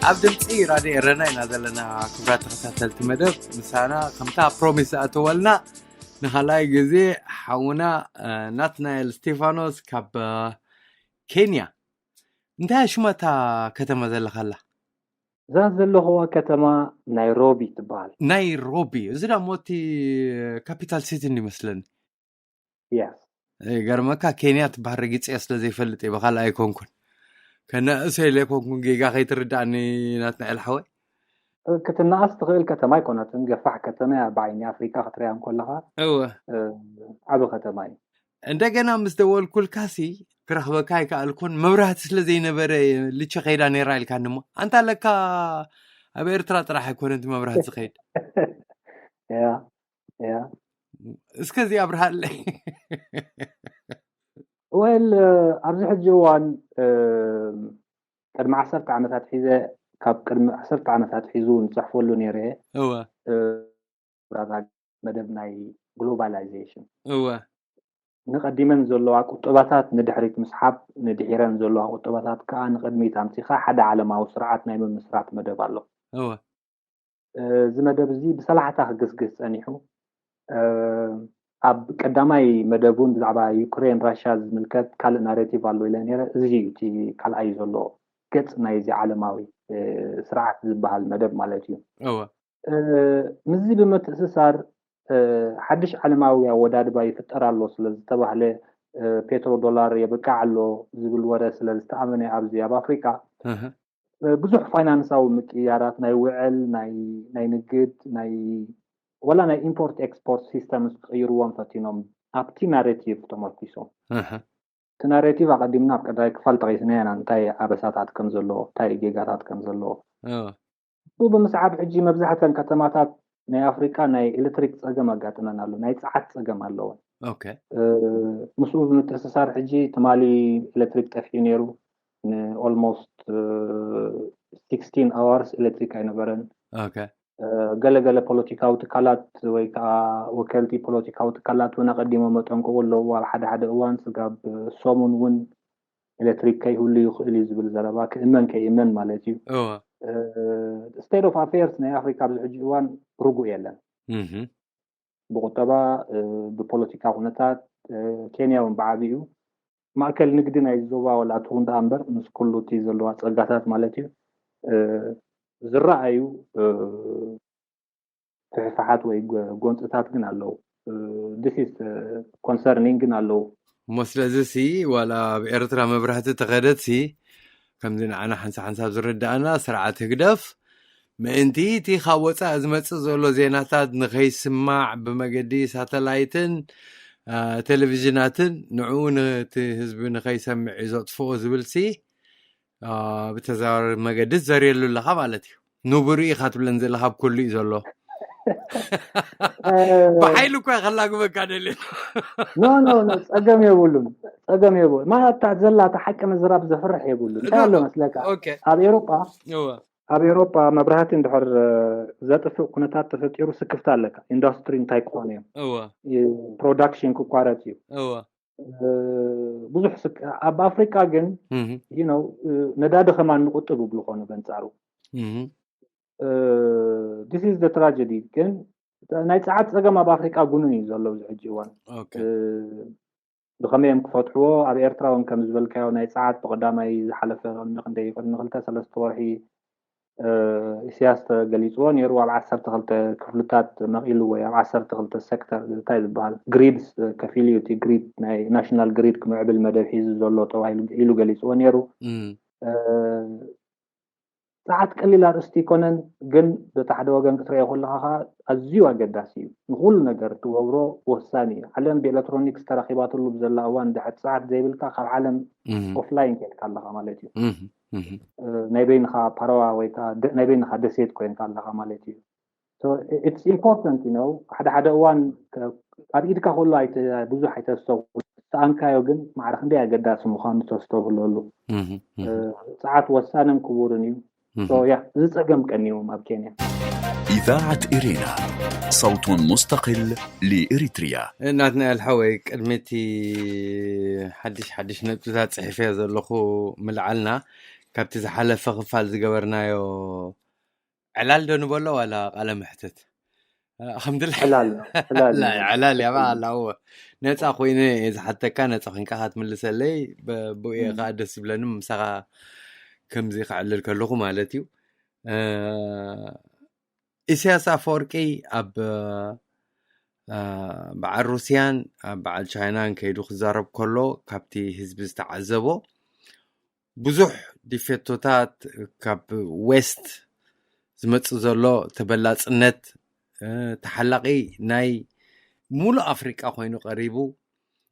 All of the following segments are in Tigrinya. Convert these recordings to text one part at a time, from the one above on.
ኣብ ድምፂ ራድዮ ኤረና ኢና ዘለና። ክብራት ተኸታተልቲ መደብ፣ ምሳና ከምታ ፕሮሚስ ዝኣተወልና ንኻልኣይ ግዜ ሓውና ናትናኤል ስቴፋኖስ ካብ ኬንያ። እንታይ ሽማታ ከተማ ዘለኻላ? እዛ ዘለኹዋ ከተማ ናይሮቢ ትበሃል። ናይሮቢ። እዚ ዳሞ እቲ ካፒታል ሲቲ እንዲ መስለኒ። Yes። ገርመካ፣ ኬንያ ትበሃል ረጊፀ ስለ ዘይፈልጥ እየ፣ ብኻልእ ኣይኮንኩን። ከነእሰ ኢለ ኣይኮንኩን፣ ጌጋ ከይትርዳእኒ ናትናኤል ሓወይ። ክትነኣስ ትኽእል ከተማ ኣይኮነትን፣ ገፋሕ ከተማ እያ። ብዓይኒ ኣፍሪቃ ክትሪያ እንኮለኻ እወ። ዓብ ከተማ እዩ። እንደገና ምስ ደወልኩልካሲ ክረኽበካ ኣይከኣልኩን፣ መብራህቲ ስለ ዘይነበረ ልቸ ከይዳ ነይራ ኢልካኒ። እሞ ኣንታ ለካ ኣብ ኤርትራ ጥራሕ ኣይኮነን እቲ መብራህቲ ዝኸይድ። ያ ያ እስከ እዚ ኣብርሃለይ። ወል ኣብዚ ሕጂ እዋን ቅድሚ ዓሰርተ ዓመታት ሒዘ ካብ ቅድሚ ዓሰርተ ዓመታት ሒዙ ንፅሕፈሉ ነይረ። እወ ብራታ መደብ ናይ ግሎባላይዜሽን እወ ንቀዲመን ዘለዋ ቁጠባታት ንድሕሪት ምስሓብ፣ ንድሒረን ዘለዋ ቁጠባታት ከዓ ንቅድሚት ኣምፂኻ ሓደ ዓለማዊ ስርዓት ናይ ምምስራት መደብ ኣሎ። እወ እዚ መደብ እዚ ብሰላሕታ ክግስግስ ፀኒሑ። ኣብ ቀዳማይ መደብ እውን ብዛዕባ ዩክሬን ራሽያ ዝምልከት ካልእ ናሬቲቭ ኣሎ ኢለ ነረ። እዚ እዩ እቲ ካልኣይ ዘሎ ገፅ ናይዚ ዓለማዊ ስርዓት ዝበሃል መደብ ማለት እዩ። እወ ምስዚ ብምትእስሳር ሓድሽ ዓለማዊ ኣወዳድባ ይፍጠር ኣሎ ስለ ዝተባህለ፣ ፔትሮ ዶላር የብቃዕ ኣሎ ዝብል ወረ ስለ ዝተኣመነ ኣብዚ ኣብ ኣፍሪቃ ብዙሕ ፋይናንሳዊ ምቅያራት ናይ ውዕል ናይ ናይ ንግድ ናይ ወላ ናይ ኢምፖርት ኤክስፖርት ሲስተምስ ክቅይርዎም ፈቲኖም ኣብቲ ናሬቲቭ ተመርኪሶም። እቲ ናሬቲቭ ኣቀዲምና ኣብ ቀዳይ ክፋል ጠቂስና ኢና እንታይ ኣበሳታት ከም ዘለዎ እንታይ ጌጋታት ከም ዘለዎ። ብኡ ብምስዓብ ሕጂ መብዛሕተን ከተማታት ናይ ኣፍሪቃ ናይ ኤሌክትሪክ ፀገም ኣጋጥመን ኣሎ፣ ናይ ፀዓት ፀገም ኣለወን። ኦኬ ምስኡ ብምትእስሳር ሕጂ ትማሊ ኤሌክትሪክ ጠፊኡ ነይሩ። ንኦልሞስት ሲክስቲን ኣዋርስ ኤሌክትሪክ ኣይነበረን። ኦኬ ገለገለ ፖለቲካዊ ትካላት ወይ ከዓ ወከልቲ ፖለቲካዊ ትካላት እውን ኣቀዲሞም መጠንቀቁ ኣለዉ። ኣብ ሓደ ሓደ እዋን ስጋብ ሰሙን እውን ኤሌክትሪክ ከይህሉ ይኽእል እዩ ዝብል ዘረባ ክእመን ከይእመን ማለት እዩ። እወ ስቴት ኦፍ ኣፌርስ ናይ ኣፍሪካ ኣብዚ ሕጂ እዋን ርጉእ የለን። እህ ብቁጠባ ብፖለቲካ ኩነታት ኬንያ እውን ብዓብኡ ማእከል ንግዲ ናይ ዞባ ወላ ትኹን ደኣ እምበር ምስ ኩሉ እቲ ዘለዋ ጸጋታት ማለት እዩ ዝረኣዩ ፍሕፍሓት ወይ ጎንፅታት ግን ኣለዉ። This is concerning ግን ኣለዉ። እሞ ስለዚ ሲ ዋላ ኣብ ኤርትራ መብራህቲ ተኸደት ሲ ከምዚ ንዓና ሓንሳብ ሓንሳብ ዝርድኣና ስርዓት ህግደፍ ምእንቲ እቲ ካብ ወፃኢ ዝመፅእ ዘሎ ዜናታት ንኸይስማዕ ብመገዲ ሳተላይትን ቴሌቪዥናትን ንዕኡ ነቲ ህዝቢ ንኸይሰምዕ እዩ ዘጥፍኦ ዝብል ሲ ብተዘዋዋሪ መገዲ ትዘርየሉ ኣለኻ ማለት እዩ። ንቡር ኢኻ ትብለን ዘለኻ ኣብ ኩሉ እዩ ዘሎ። ብሓይሊ እኳ ከላግበካ ደልየ። ኖ ኖ ኖ ጸገም የብሉን። ጸገም የብሉ ማታ ዘላ እታ ሓቂ ምዝራብ ዘፍርሕ የብሉን። እንታይ ኣሎ መስለካ? ኦኬ ኣብ ኤሮጳ እወ ኣብ ኤሮጳ መብራህቲ እንድሕር ዘጥፍእ ኩነታት ተፈጢሩ ስክፍታ ኣለካ። ኢንዱስትሪ እንታይ ክኾኑ እዮም? እወ ፕሮዳክሽን ክቋረጽ እዩ። እወ ብዙሕ ስክ ኣብ ኣፍሪቃ ግን እህ you know ነዳዲ ከማን ንቁጥብ ይብሉ ኮኑ በንጻሩ። እህ This is the tragedy። ግን ናይ ጸዓት ጸገም ኣብ ኣፍሪቃ ጉኑን እዩ ዘሎ ኣብዚ ሕጂ እዋን። ኦኬ ብኸመይ እዮም ክፈትሕዎ? ኣብ ኤርትራ እውን ከም ዝበልካዮ ናይ ጸዓት ብቐዳማይ ዝሓለፈ ቅድሚ ክንደይ ቅድሚ ክልተ ሰለስተ ወርሒ ኢሳያስ ተገሊፅዎ ነይሩ። ኣብ ዓሰርተ ክልተ ክፍልታት መቒሉ ወይ ኣብ ዓሰርተ ክልተ ሴክተር እንታይ ዝበሃል ግሪድስ ከፊሉ እዩ። እቲ ግሪድ ናይ ናሽናል ግሪድ ክምዕብል መደብ ሒዙ ዘሎ ተባሂሉ ኢሉ ገሊፅዎ ነይሩ። እም ጸዓት ቀሊል ኣርእስቲ ኣይኮነን፣ ግን በቲ ሓደ ወገን ክትሪኦ ከለኻ ከዓ ኣዝዩ ኣገዳሲ እዩ። ንኹሉ ነገር እትገብሮ ወሳኒ እዩ። ዓለም ብኤሌክትሮኒክስ ተራኺባትሉ ብዘላ እዋን ድሕሪ ጸዓት ዘይብልካ ካብ ዓለም እም ኦፍላይን ከይድካ ኣለኻ ማለት እዩ። እም እም ናይ በይንኻ ፓረዋ ወይ ከዓ ደ- ናይ በይንኻ ደሴት ኮይንካ ኣለኻ ማለት እዩ። So it's important you know ሓደ ሓደ እዋን ከ- ኣብ ኢድካ ከሎ ኣይተ- ብዙሕ ኣይተስተው ሰኣንካዮ ግን ማዕረ ክንደይ ኣገዳሲ ምዃኑ ተስተውህለሉ። እም እም ጸዓት ወሳንን ክቡርን እዩ። እም So yeah እዚ ጸገም ቀኒዎም ኣብ ኬንያ። إذاعة إرينا، صوت مستقل لإريتريا. ናትናኤል ሓወይ ቅድሚ እቲ ሓድሽ ሓድሽ ነጥብታት ፅሒፈ ዘለኹ ምልዓልና ካብቲ ዝሓለፈ ክፋል ዝገበርናዮ ዕላል ዶ ንበሎ ዋላ ቃለ መሕትት? ኣልሓምዱሊላህ። ዕላል ዕላል ላ ዕላል ያባ ኣላ እወ ነፃ ኮይነ እየ ዝሓተካ፣ ነፃ ኮይንካ ክትምልሰለይ ብ- ብኡ እየ ከዓ ደስ ዝብለኒ ምሳኻ ከምዚ ክዕልል ከለኹ ማለት እዩ። እ፣ ኢሳያስ ኣፈወርቂ ኣብ እ፣ በዓል ሩስያን ኣብ በዓል ቻይናን ከይዱ ክዛረብ ከሎ ካብቲ ህዝቢ ዝተዓዘቦ ብዙሕ ዲፌቶታት ካብ ዌስት ዝመጽእ ዘሎ ተበላጽነት እ፣ ተሓላቂ ናይ ሙሉእ ኣፍሪቃ ኮይኑ ቀሪቡ።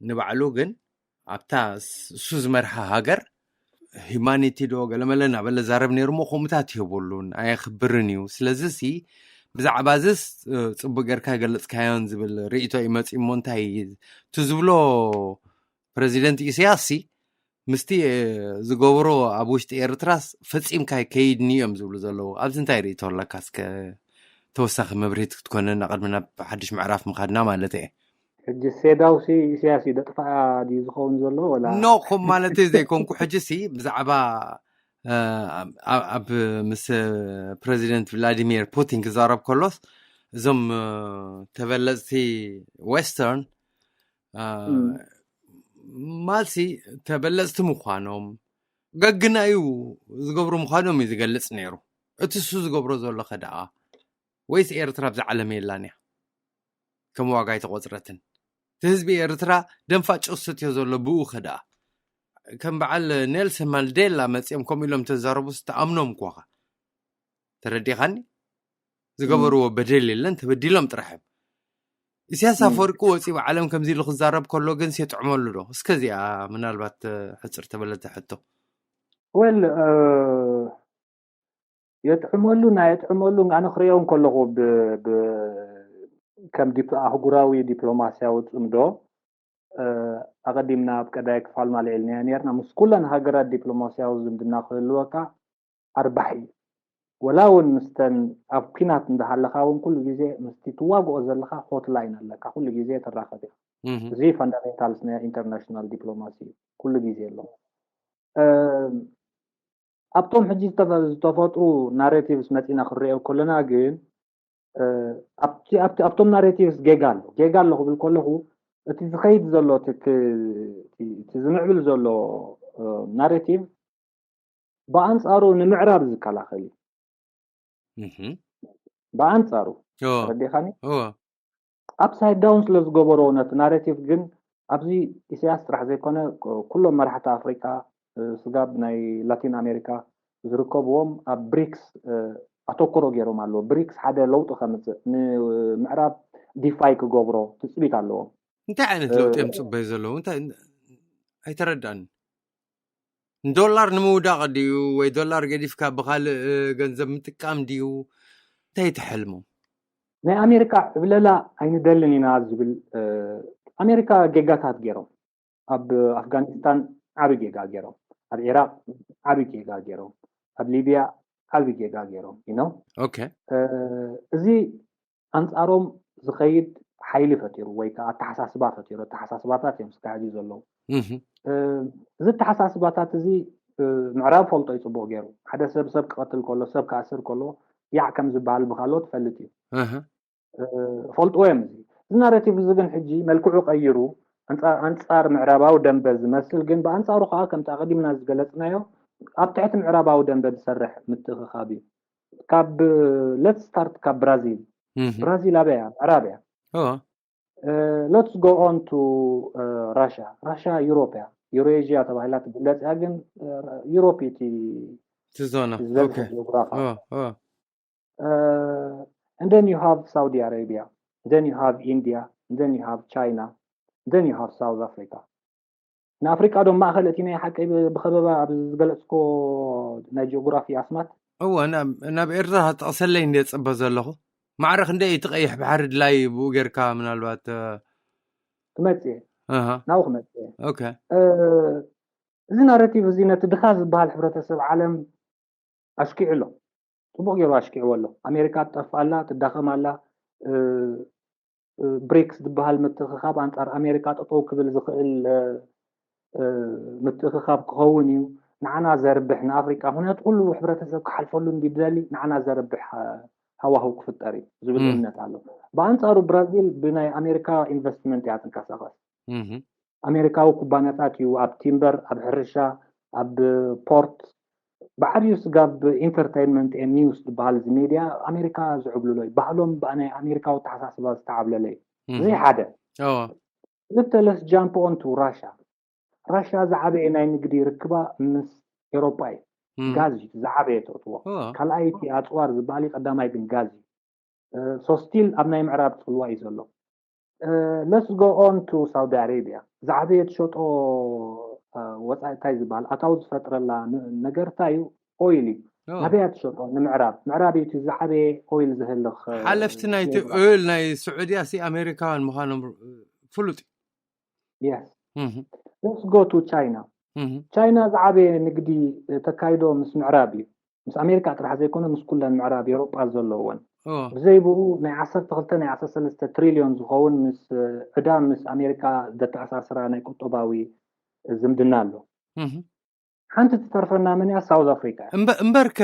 ንባዕሉ ግን ኣብታ ስ- እሱ ዝመርሓ ሃገር ሂማኒቲ ዶ ገለመለ እናበለ ዛረብ ነይሩ እሞ ከምኡታት የብሉን ኣየኽብርን እዩ። ስለዚ ሲ ብዛዕባ ዝስ እ፣ ጽቡቅ ጌርካ ገለጽካዮን ዝብል ርእቶ ይመጽእ እሞ እንታይ እዩ እቲ ዝብሎ ፕረዚደንት ኢሳያስ ሲ ምስቲ እ፣ ዝገብሮ ኣብ ውሽጢ ኤርትራስ ፈጺምካ ኣይከይድን እዮም ዝብሉ ዘለዉ። ኣብዚ እንታይ ርእቶ ኣለካ? እስከ ተወሳኺ መብርሂት ክትኮነና ቅድሚ ናብ ሓድሽ ምዕራፍ ምኻድና ማለት እየ። ሕጂ ሴዳውሲ ኢሳያስ እዩ ደጥፋኣ ድዩ ዝኸውን ዘሎ ወላ ኖ ከም ማለት ዘይኮንኩ ሕጂ ሲ ብዛዕባ እ፣ ኣብ- ኣብ ምስ ፕረዚደንት ቭላዲሚር ፑቲን ክዛረብ ከሎስ እዞም እ፣ ተበለፅቲ ዌስተርን እ፣ እም። ማልሲ ተበለፅቲ ምዃኖም ገግናዩ ዝገብሩ ምዃኖም እዩ ዝገልፅ ነይሩ። እቲ እሱ ዝገብሮ ዘሎ ከ ደኣ ወይስ ኤርትራ ኣብዛ ዓለም የላን እያ? ከም ዋጋ ኣይተቆፅረትን። እቲ ህዝቢ ኤርትራ ደንፋ ጭስትዮ ዘሎ ብኡ ከ ደኣ ከም በዓል ኔልሰን ማንዴላ መፂኦም ከምኡ ኢሎም ተዛረቡ ዝተኣምኖም እኳኻ ተረዲኻኒ። ዝገበርዎ በደል የለን፣ ተበዲሎም ጥራሕ እዮም። ኢሳያስ ኣፈወርቂ ወፂኡ ዓለም ከምዚ ኢሉ ክዛረብ ከሎ ግን የጥዕመሉ ዶ? እስከ እዚኣ ምናልባት ሕፅር ተበለተ ሕቶ። ወል የጥዕመሉ ናይ የጥዕመሉ ኣነ ክሪኦ ከለኹ ብ- ብ- ከም ዲፕ- ኣህጉራዊ ዲፕሎማስያዊ ፅምዶ እ፣ ኣቐዲምና ኣብ ቀዳይ ክፋል ማልዒልናዮ ነርና ምስ ኩለን ሃገራት ዲፕሎማስያዊ ዝምድና ክህልወካ ኣርባሕ እዩ። ወላ እውን ምስተን ኣብ ኲናት እንዳሃለኻ እውን ኩሉ ግዜ ምስቲ ትዋግኦ ዘለኻ ሆትላይን ኣለካ፣ ኩሉ ግዜ ትራኸብ ኢኻ። እዚ ፈንዳሜንታልስ ናይ ኢንተርናሽናል ዲፕሎማሲ እዩ፣ ኩሉ ግዜ ኣሎ። ኣብቶም ሕጂ ዝተፈጥሩ ናሬቲቭስ መፂና ክንሪኦ ከለና ግን ኣብቶም ናሬቲቭስ ጌጋ ኣሎ። ጌጋ ኣሎ ክብል ከለኹ እቲ ዝኸይድ ዘሎ እቲ ዝምዕብል ዘሎ ናሬቲቭ ብኣንፃሩ ንምዕራብ ዝከላኸል እዩ። ብኣንፃሩ ረዲኻኒ ኣፕሳይድ ዳውን ስለ ዝገበሮ ነቲ ናሬቲቭ ግን ኣብዚ ኢሳያስ ጥራሕ ዘይኮነ ኩሎም መራሕቲ ኣፍሪቃ ስጋብ ናይ ላቲን ኣሜሪካ ዝርከብዎም ኣብ ብሪክስ ኣተኩሮ ገይሮም ኣለዎ። ብሪክስ ሓደ ለውጢ ከምፅእ ንምዕራብ ዲፋይ ክገብሮ ትፅቢት ኣለዎም። እንታይ ዓይነት ለውጢ እዮም ፅበዩ ዘለዉ? እንታይ ኣይተረዳእን። ንዶላር ንምውዳቕ ድዩ ወይ ዶላር ገዲፍካ ብካልእ ገንዘብ ምጥቃም ድዩ? እንታይ ትሕልሙ? ናይ ኣሜሪካ ዕብለላ ኣይንደልን ኢና ዝብል ኣሜሪካ ጌጋታት ገይሮም ኣብ ኣፍጋኒስታን ዓቢ ጌጋ ገይሮም፣ ኣብ ዒራቅ ዓቢ ጌጋ ገይሮም፣ ኣብ ሊብያ ዓቢ ጌጋ ገይሮም ኢኖ ኦኬ እዚ ኣንጻሮም ዝኸይድ ሓይሊ ፈጢሩ ወይ ከዓ ኣተሓሳስባ ፈጢሩ ኣተሓሳስባታት እዮም ስካሕጂ ዘለዉ። እዚ ኣተሓሳስባታት እዚ ምዕራብ ፈልጦ እዩ ጽቡቕ ገይሩ። ሓደ ሰብ ሰብ ክቐትል ከሎ ሰብ ክኣስር ከሎ ያዕ ከም ዝበሃል ብካልኦ ትፈልጥ እዩ። ፈልጥዎ እዮም። እዚ እዚ ናረቲቭ እዚ ግን ሕጂ መልክዑ ቀይሩ ኣንጻር ምዕራባዊ ደንበ ዝመስል ግን ብኣንጻሩ ከዓ ከምቲ ኣቐዲምና ዝገለጽናዮ ኣብ ትሕቲ ምዕራባዊ ደንበ ዝሰርሕ ምትእኽኻብ እዩ። ካብ let's start ካብ ብራዚል። ብራዚል ኣበይ እያ? ምዕራብ እያ። Let's go on to ራሽያ። ራሽያ ዩሮፕ እያ። ዩሬዥያ ተባሂላ ትግለጽ እያ፣ ግን ዩሮፕ እዩ እቲ እቲ ዞና ዝበዝሐ ጂኦግራፋ። And then you have Saudi Arabia, then you have India, then you have China, then you have South Africa. ንኣፍሪቃ ዶ ማእኸል እቲ ናይ ሓቀይ ብኸበባ ኣብ ዝገለፅኮ ናይ ጂኦግራፊ ኣስማት? እወ፣ ናብ ኤርትራ ጠቕሰለይ እንደ ፅበ ዘለኹ። ማዕረ ክንደይ እቲ ቀይሕ ባሕሪ ድላይ ብኡ ጌርካ ምናልባት ክመፅእ ናብኡ ክመፅእ። ኦኬ። እዚ ናረቲቭ እዚ ነቲ ድኻ ዝበሃል ሕብረተሰብ ዓለም ኣሽኪዑ ኣሎ። ፅቡቕ ገይሩ ኣሽኪዕዎ ኣሎ። ኣሜሪካ ትጠፍእ ኣላ፣ ትዳኸም ኣላ። ብሪክስ ዝበሃል ምትእኽኻብ ኣንጻር ኣሜሪካ ጠጠው ክብል ዝኽእል ምትእኽኻብ ክኸውን እዩ። ንዓና ዘርብሕ ንኣፍሪቃ፣ ምክንያቱ ኩሉ ሕብረተሰብ ክሓልፈሉ እንዲ ብደሊ ንዓና ዘርብሕ ሃዋህው ክፍጠር እዩ ዝብል እምነት ኣሎ። ብኣንፃሩ ብራዚል ብናይ ኣሜሪካ ኢንቨስትመንት እያ ትንቀሳቐስ። ኣሜሪካዊ ኩባንያታት እዩ ኣብ ቲምበር፣ ኣብ ሕርሻ፣ ኣብ ፖርት፣ ብዓብዩ ስጋብ ኢንተርቴይንመንት ኒውስ ዝበሃል እዚ ሜድያ ኣሜሪካ ዝዕብልሎ እዩ። ባህሎም ብናይ ኣሜሪካዊ ተሓሳስባ ዝተዓብለለ እዩ። እዚ ሓደ። ክልተ፣ let's jump on to ራሻ። ራሻ ዝዓበየ ናይ ንግዲ ርክባ ምስ ኤሮጳ እዩ። ጋዝ እዩ ዝዓበየ ተእትዎ። ካልኣይቲ ኣፅዋር ዝበሃል እዩ፣ ቀዳማይ ግን ጋዝ እዩ። ሶስቲል ኣብ ናይ ምዕራብ ፅልዋ እዩ ዘሎ። Let's go on to ሳውዲ ኣረቢያ። ዝዓበየ ትሸጦ ወፃኢ እንታይ ዝበሃል ኣታዊ ዝፈጥረላ ነገር እንታይ እዩ? ኦይል እዩ። ናበያ ትሸጦ? ንምዕራብ። ምዕራብ እዩ እቲ ዝዓበየ ኦይል ዝህልኽ። ሓለፍቲ ናይቲ ኦይል ናይ ስዑድያ ሲ ኣሜሪካውያን ምዃኖም ፍሉጥ እዩ። Yes. Let's go to ቻይና። ቻይና ዝዓበየ ንግዲ ተካይዶ ምስ ምዕራብ እዩ። ምስ ኣሜሪካ ጥራሕ ዘይኮነ ምስ ኩለን ምዕራብ ኤሮጳ ዘለወን። ብዘይ ብኡ ናይ ዓሰርተ ክልተ ናይ ዓሰርተ ሰለስተ ትሪልዮን ዝኸውን ምስ ዕዳ ምስ ኣሜሪካ ዘተኣሳስራ ናይ ቁጠባዊ ዝምድና ኣሎ። ሓንቲ ትተርፈና መን እያ? ሳውዝ ኣፍሪካ። እምበርከ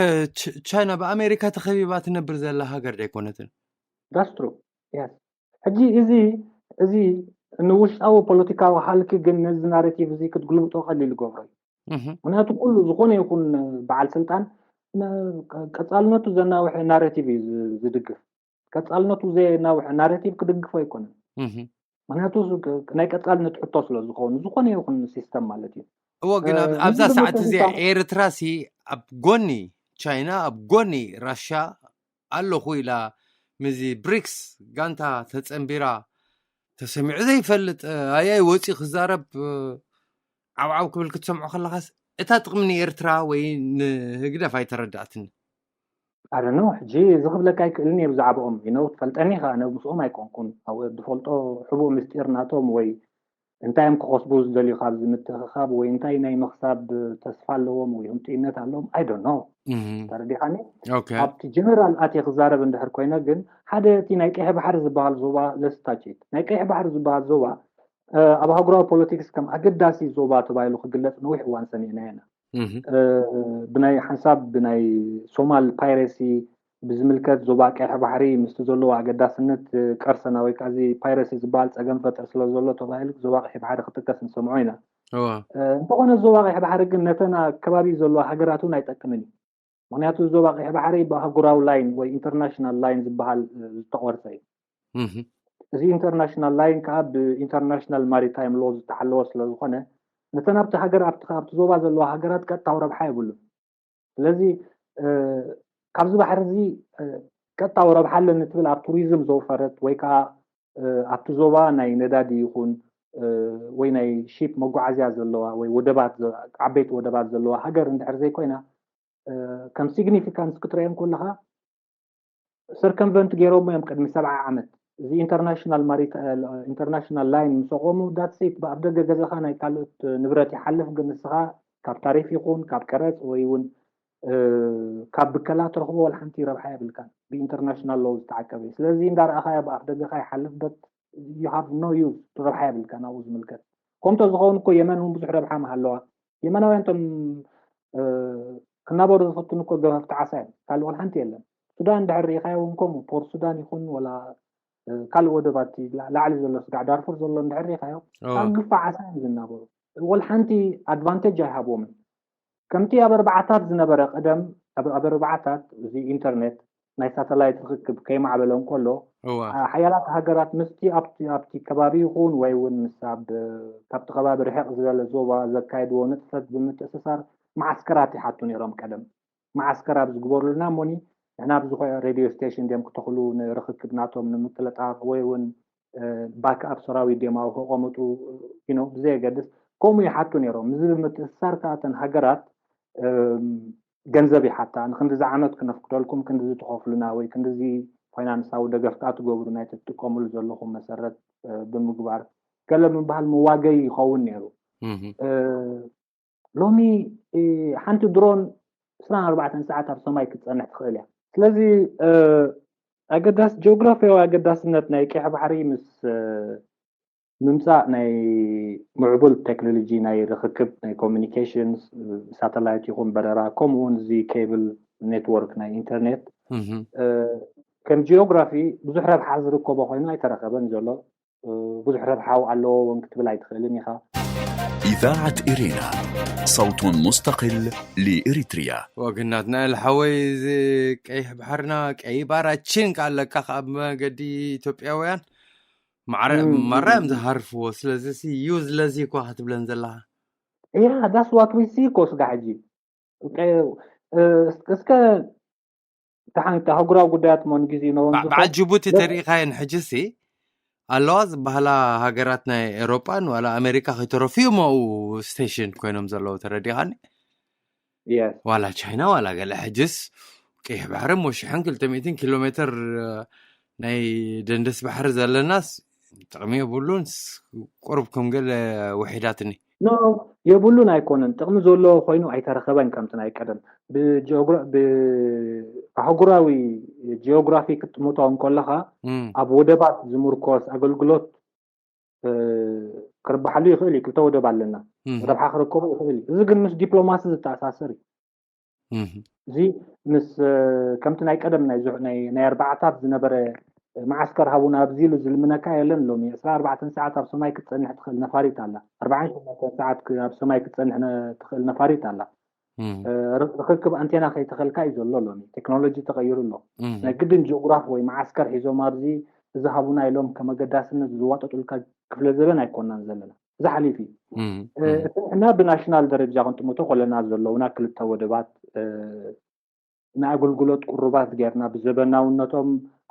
ቻይና ብኣሜሪካ ተኸቢባ ትነብር ዘላ ሃገር ዶ ኣይኮነትን? That's true. Yes. ሕጂ እዚ እዚ ንውሽጣዊ ፖለቲካዊ ሃልኪ ግን ነዚ ናሬቲቭ እዚ ክትግልብጦ ቀሊል ይገብሮ እዩ። ምክንያቱ ኩሉ ዝኾነ ይኹን በዓል ስልጣን ቀፃልነቱ ዘናውሐ ናሬቲቭ እዩ ዝድግፍ። ቀፃልነቱ ዘየናውሐ ናሬቲቭ ክድግፎ ኣይኮነን። ምክንያቱ ናይ ቀፃልነት ሕቶ ስለ ዝኸውን ዝኾነ ይኹን ሲስተም ማለት እዩ። እዎ፣ ግን ኣብዛ ሰዓት እዚኣ ኤርትራ ሲ ኣብ ጎኒ ቻይና ኣብ ጎኒ ራሻ ኣለኹ ኢላ ምስዚ ብሪክስ ጋንታ ተፀንቢራ ተሰሚዑ ዘይፈልጥ ኣያይ ወፂኡ ክዛረብ ዓብዓብ ክብል ክትሰምዖ ከለኻስ እታ ጥቕሚ ንኤርትራ ወይ ንህግደፍ ኣይተረዳእትኒ። ኣደኖ ሕጂ እዚ ክብለካ ኣይክእልን እየ ብዛዕባኦም ኢኖ ትፈልጠኒ ከ ኣነ ምስኦም ኣይኮንኩን ኣብ ዝፈልጦ ሕቡእ ምስጢር ናቶም ወይ እንታይ እዮም ክኸስቡ ዝደልዩ ካብዚ ምትእኽኻብ ወይ እንታይ ናይ ምኽሳብ ተስፋ ኣለዎም ወይ ህንጡይነት ኣለዎም ኣይዶኖ። ተረዲኻኒ? ኣብቲ ጀነራል ኣትየ ክዛረብ እንድሕር ኮይነ ግን ሓደ እቲ ናይ ቀይሕ ባሕሪ ዝበሃል ዞባ ለስታችት ናይ ቀይሕ ባሕሪ ዝበሃል ዞባ ኣብ ኣህጉራዊ ፖለቲክስ ከም ኣገዳሲ ዞባ ተባሂሉ ክግለፅ ነዊሕ እዋን ሰሚዕና ኢና። ብናይ ሓንሳብ ብናይ ሶማል ፓይሬሲ ብዝምልከት ዞባ ቀይሕ ባሕሪ ምስቲ ዘለዎ ኣገዳስነት ቀርሰና ወይ ከዓ እዚ ፓይረሲ ዝበሃል ፀገም ፈጥር ስለ ዘሎ ተባሂሉ ዞባ ቀይሕ ባሕሪ ክጥቀስ ንሰምዖ ኢና። እንተኾነ ዞባ ቀይሕ ባሕሪ ግን ነተን ከባቢ ዘለዋ ሃገራት እውን ኣይጠቅምን እዩ። ምክንያቱ ዞባ ቀይሕ ባሕሪ ብኣህጉራዊ ላይን ወይ ኢንተርናሽናል ላይን ዝበሃል ዝተቆርፀ እዩ። እዚ ኢንተርናሽናል ላይን ከዓ ብኢንተርናሽናል ማሪታይም ሎ ዝተሓለወ ስለዝኾነ ነተን ኣብቲ ሃገር ኣብቲ ዞባ ዘለዋ ሃገራት ቀጥታዊ ረብሓ የብሉን። ስለዚ ካብዚ ባሕሪ እዚ ቀጥታዊ ረብሓ ኣለኒ ትብል ኣብ ቱሪዝም ዘውፈረት ወይ ከዓ ኣብቲ ዞባ ናይ ነዳዲ ይኹን ወይ ናይ ሺፕ መጓዓዝያ ዘለዋ ወይ ወደባት ዓበይቲ ወደባት ዘለዋ ሃገር እንድሕር ዘይኮይና ከም ሲግኒፊካንስ ክትረኦም ከለካ ሰርከምቨንት ገይሮሞ እዮም ቅድሚ ሰብዓ ዓመት። እዚ ኢንተርናሽናል ማሪታ ኢንተርናሽናል ላይን ምስ ኣቆሙ that's it ብኣፍ ደገ ገዛኻ ናይ ካልኦት ንብረት ይሓልፍ ግን ንስኻ ካብ ታሪፍ ይኹን ካብ ቀረፅ ወይ እውን ካብ ብከላ ትረኽቦ ወላ ሓንቲ ረብሓ የብልካን። ብኢንተርናሽናል ሎው ዝተዓቀበ እዩ። ስለዚ እንዳረኣኻዮ ብኣፍ ደገኻ ይሓልፍ but you have no use ረብሓ የብልካን ኣብኡ ዝምልከት። ከምቶ ዝኸውን እኮ የመን እውን ብዙሕ ረብሓ ምሃለዋ የመናውያን ቶም ክናበሩ ዝፈትኑ እኮ ገፈፍቲ ዓሳ እዮም። ካልእ ወላ ሓንቲ የለን። ሱዳን ድሕር ርኢኻዮ እውን ከምኡ ፖርት ሱዳን ይኹን ወላ ካልእ ወደባት ላዕሊ ዘሎ ስጋዕ ዳርፉር ዘሎ እንድሕር ርኢኻዮ ካብ ግፋ ዓሳ እዮም ዝናበሩ። ወላ ሓንቲ ኣድቫንቴጅ ኣይሃብዎምን። ከምቲ ኣብ ኣርባዓታት ዝነበረ ቀደም ኣብ ኣርባዓታት እዚ ኢንተርኔት ናይ ሳተላይት ርክክብ ከይማዕበለ እንከሎ ሓያላት ሃገራት ምስቲ ኣብቲ ከባቢ ይኹን ወይ እውን ምስ ኣብ ካብቲ ከባቢ ርሕቕ ዝበለ ዞባ ዘካየድዎ ንጥፈት ብምትእስሳር መዓስከራት ይሓቱ ነይሮም። ቀደም መዓስከር ኣብ ዝግበሩልና እሞኒ ንሕና ኣብዚ ሬድዮ ስቴሽን ድዮም ክተኽሉ ንርክክብ ናቶም ንምቅልጣፍ ወይ እውን ባክኣፕ ሰራዊት ድዮም ኣብኡ ከቐምጡ ብዘየገድስ ከምኡ ይሓቱ ነይሮም። እዚ ብምትእስሳር ከዓ እተን ሃገራት ገንዘብ ይሓታ። ንክንድዚ ዓመት ክነፍቅደልኩም ክንድዚ ትኸፍሉና ወይ ክንድዚ ፋይናንሳዊ ደገፍ ከዓ ትገብሩና እቲ ትጥቀምሉ ዘለኹም መሰረት ብምግባር ገለ ምባል መዋገይ ይኸውን ነይሩ። ሎሚ ሓንቲ ድሮን ዕስራን ኣርባዕተን ሰዓት ኣብ ሰማይ ክትፀንሕ ትኽእል እያ። ስለዚ ኣገዳስ ጂኦግራፊያዊ ኣገዳስነት ናይ ቀይሕ ባሕሪ ምስ ምምፃእ ናይ ምዕቡል ቴክኖሎጂ ናይ ርክክብ ናይ ኮሚኒኬሽንስ፣ ሳተላይት ይኹን በረራ፣ ከምኡ እውን እዚ ኬብል ኔትወርክ ናይ ኢንተርኔት፣ ከም ጂኦግራፊ ብዙሕ ረብሓ ዝርከቦ ኮይኑ ኣይተረኸበን ዘሎ። ብዙሕ ረብሓ ኣለዎ እውን ክትብል ኣይትኽእልን ኢኻ። إذاعة إرينا، صوت مستقل لإريتريا. ወግናትና ኢል ሓወይ፣ እዚ ቀይሕ ባሕርና ቀይ ባራችን ካለካ ካብ መገዲ ኢትዮጵያውያን ማዕረ ማራ እዮም ዝሃርፍዎ። ስለዚ ዩዝለስ እኳ ክትብለን ዘለኻ። ያ that's what we see እኮ ስጋ ሕጂ እስከ ተሓንቲ ኣህጉራዊ ጉዳያት መን ግዜ ነው በዓል ጅቡቲ ተሪኢኻየን ሕጂ ሲ ኣለዋ ዝበሃላ ሃገራት ናይ ኤሮጳን ዋላ ኣሜሪካ ከይተረፍዩ መኡ ስቴሽን ኮይኖም ዘለዉ ተረዲኻኒ። ዋላ ቻይና ዋላ ገለ ሕጅስ ቀይሕ ባሕሪ ሞ ሽሕን ክልተ ሚእትን ኪሎ ሜትር ናይ ደንደስ ባሕሪ ዘለናስ ጥቕሚ የብሉን። ቁሩብ ከም ገለ ውሒዳትኒ። ኖ የብሉን ኣይኮነን፣ ጥቕሚ ዘለዎ ኮይኑ ኣይተረኸበን። ከምቲ ናይ ቀደም ብኣህጉራዊ ጂኦግራፊ ክትጥምቶ እንከለኻ ኣብ ወደባት ዝምርኮስ ኣገልግሎት ክርባሓሉ ይኽእል እዩ። ክልተ ወደብ ኣለና፣ ረብሓ ክርከቦ ይኽእል እዩ። እዚ ግን ምስ ዲፕሎማሲ ዝተኣሳሰር እዩ። እዚ ምስ ከምቲ ናይ ቀደም ናይ ኣርባዓታት ዝነበረ መዓስከር ሃቡና ኣብዚ ኢሉ ዝልምነካ የለን። ሎሚ ዕስራ ኣርባዕተን ሰዓት ኣብ ሰማይ ክትፀንሕ ትኽእል ነፋሪት ኣላ። ኣርባዓን ሸሞንተን ሰዓት ኣብ ሰማይ ክትፀንሕ ትኽእል ነፋሪት ኣላ። ርክክብ ኣንቴና ከይተኸልካ እዩ ዘሎ። ሎሚ ቴክኖሎጂ ተቐይሩ ኣሎ። ናይ ግድን ጂኦግራፍ ወይ መዓስከር ሒዞም ኣብዚ እዚ ሃቡና ኢሎም ከም ኣገዳስነት ዝዋጠጡልካ ክፍለ ዘበን ኣይኮናን ዘለና። እዚ ሓሊፉ እዩ። እቲ ንሕና ብናሽናል ደረጃ ክንጥምቶ ከለና ዘለውና ክልተ ወደባት ንኣገልግሎት ቅሩባት ጌርና ብዘበናውነቶም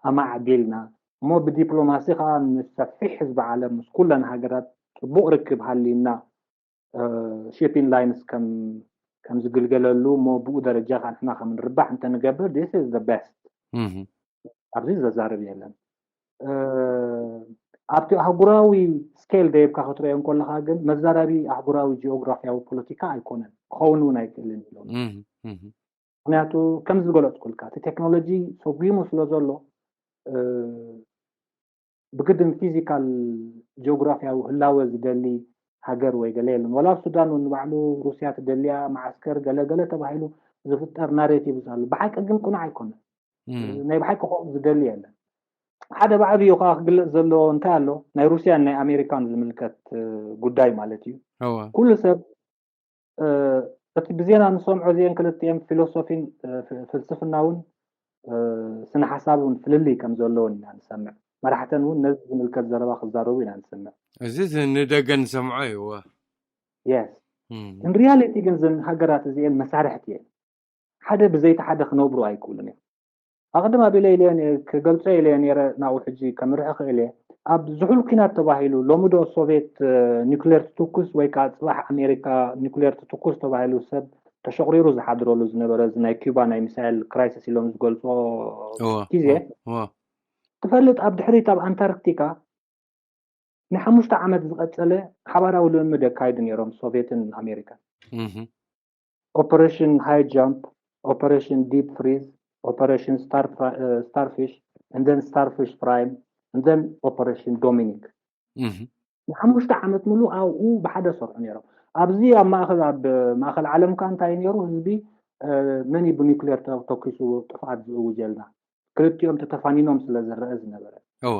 ኣማዕቢልና እሞ ብዲፕሎማሲ ከዓ ምስ ሰፊሕ ህዝቢ ዓለም ምስ ኩለን ሃገራት ፅቡቕ ርክብ ሃልዩና ሺፒንግ ላይንስ ከም ዝግልገለሉ እሞ ብኡ ደረጃ ከዓ ንሕና ከም ንርባሕ እንተንገብር this is the best ኣብዚ ዘዛርብ የለን። ኣብቲ ኣህጉራዊ ስኬል ደይብካ ክትሪኦ እንከለካ ግን መዛረቢ ኣህጉራዊ ጂኦግራፊያዊ ፖለቲካ ኣይኮነን፣ ክኸውን እውን ኣይክእልን ኢሎም። ምክንያቱ ከም ዝገለፅኩልካ እቲ ቴክኖሎጂ ሰጒሙ ስለ ዘሎ ብግድን ፊዚካል ጂኦግራፊያዊ ህላወ ዝደሊ ሃገር ወይ ገለ የለን። ዋላ ኣብ ሱዳን እውን ንባዕሉ ሩስያ ትደልያ መዓስከር ገለገለ ተባሂሉ ዝፍጠር ናሬቲቭስ ኣሎ። ብሓቂ ግን ቅኑዕ ኣይኮነን። ናይ ብሓቂ ከምኡ ዝደሊ የለን። ሓደ ብዓብዩ ከዓ ክግለፅ ዘለዎ እንታይ ኣሎ፣ ናይ ሩስያን ናይ ኣሜሪካን ዝምልከት ጉዳይ ማለት እዩ። ኩሉ ሰብ እቲ ብዜና ንሰምዖ እዚአን ክልቲአን ፊሎሶፊን ፍልስፍና እውን ስነ ሓሳብ እውን ፍልልይ ከም ዘለዎን ኢና ንሰምዕ። መራሕተን እውን ነዚ ዝምልከት ዘረባ ክዛረቡ ኢና ንሰምዕ። እዚ ንደገ ንሰምዖ እዩ። የስ ን ሪያሊቲ ግን እዘን ሃገራት እዚአን መሳርሕቲ እየን። ሓደ ብዘይቲ ሓደ ክነብሩ ኣይክእሉን እዮም። ኣቕድም ኣቢለ ኢለዮ ክገልጾ ኢለዮ ነረ ናብኡ ሕጂ ከምርሒ ክእል እየ። ኣብ ዝሑል ኲናት ተባሂሉ ሎሚ ዶ ሶቪየት ኒኩሌር ትትኩስ ወይ ከዓ ፅባሕ ኣሜሪካ ኒኩሌር ትትኩስ ተባሂሉ ሰብ ተሸቑሪሩ ዝሓድረሉ ዝነበረ እዚ ናይ ኪባ ናይ ሚሳይል ክራይሲስ ኢሎም ዝገልጾ ግዜ ትፈልጥ ኣብ ድሕሪት ኣብ ኣንታርክቲካ ንሓሙሽተ ዓመት ዝቐጸለ ሓባራዊ ልምምድ የካይዱ ነይሮም ሶቪየትን ኣሜሪካን። ኦፐሬሽን ሃይ ጃምፕ፣ ኦፐሬሽን ዲፕ ፍሪዝ፣ ኦፐሬሽን ስታርፊሽ፣ እንደን ስታርፊሽ ፕራይም፣ እንደን ኦፐሬሽን ዶሚኒክ። ንሓሙሽተ ዓመት ሙሉ ኣብኡ ብሓደ ሰርሑ ነይሮም። ኣብዚ ኣብ ማእኸል ኣብ ማእኸል ዓለምካ እንታይ ነይሩ? ህዝቢ መን ብኒክሌር ተኪሱ ጥፍኣት ዝእውጀልና? ክልቲኦም ተተፋኒኖም ስለ ዝረአ ዝነበረ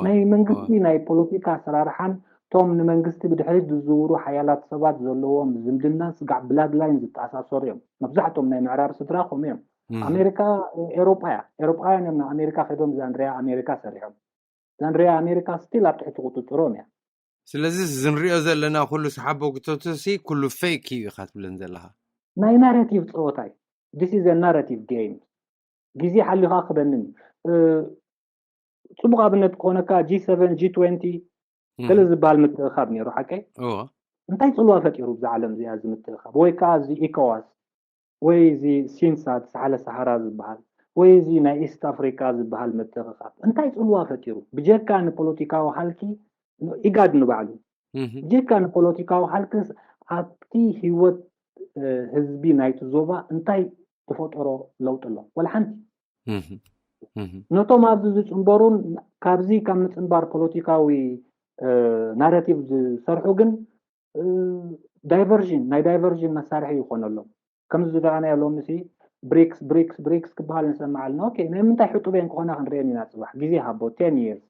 ናይ መንግስቲ ናይ ፖለቲካ ኣሰራርሓን እቶም ንመንግስቲ ብድሕሪት ዝዝውሩ ሓያላት ሰባት ዘለዎም ዝምድናን ስጋዕ ብላድ ላይን ዝተኣሳሰሩ እዮም። መብዛሕትኦም ናይ ምዕራብ ስድራ ከምኡ እዮም። ኣሜሪካ ኤሮጳ እያ። ኤሮጳውያን እዮም ናብ ኣሜሪካ ከይዶም እዛ ንሪኣ ኣሜሪካ ሰሪሖም። እዛ ንሪኣ ኣሜሪካ ስቲል ኣብ ትሕቲ ቁፅፅሮም እያ። ስለዚ እዚ ንሪኦ ዘለና ኩሉ ሰሓቦ ግቶቶሲ ኩሉ ፌክ እዩ ኢኻ ትብለን ዘለኻ። ናይ ናራቲቭ ፀወታ እዩ። This is a narrative game። ግዜ ሓሊኻ ክበንን እዩ። ፅቡቕ ኣብነት ክኾነካ ጂ ሰቨን ጂ ትወንቲ ገለ ዝበሃል ምትእኻብ ነይሩ ሓቀይ? እንታይ ፅልዋ ፈጢሩ ብዛ ዓለም እዚኣ እዚ ምትእኻብ? ወይ ከዓ እዚ ኢኮዋስ ወይ እዚ ሲንሳድ ሳሕለ ሰሃራ ዝበሃል ወይ እዚ ናይ ኢስት ኣፍሪካ ዝበሃል ምትእኻብ እንታይ ፅልዋ ፈጢሩ? ብጀካ ንፖለቲካዊ ሃልኪ ኢጋድ ንባዕሉ ብጀካ ንፖለቲካዊ ሃልክስ ኣብቲ ህይወት ህዝቢ ናይቲ ዞባ እንታይ ዝፈጠሮ ለውጢ ኣሎ? ወላ ሓንቲ። ነቶም ኣብዚ ዝፅንበሩን ካብዚ ካብ ምፅንባር ፖለቲካዊ ናራቲቭ ዝሰርሑ ግን ዳይቨርዥን ናይ ዳይቨርዥን መሳርሒ ይኾነሎም። ከምዚ ዝረኣናዮ ሎሚ ሲ ብሪክስ ብሪክስ ብሪክስ ክበሃል ንሰምዕ ኣለና። ኦኬ፣ ናይ ምንታይ ሕጡብ እየን ክኾና ክንሪአን ኢና ጽባሕ። ግዜ ሃቦ፣ ten years,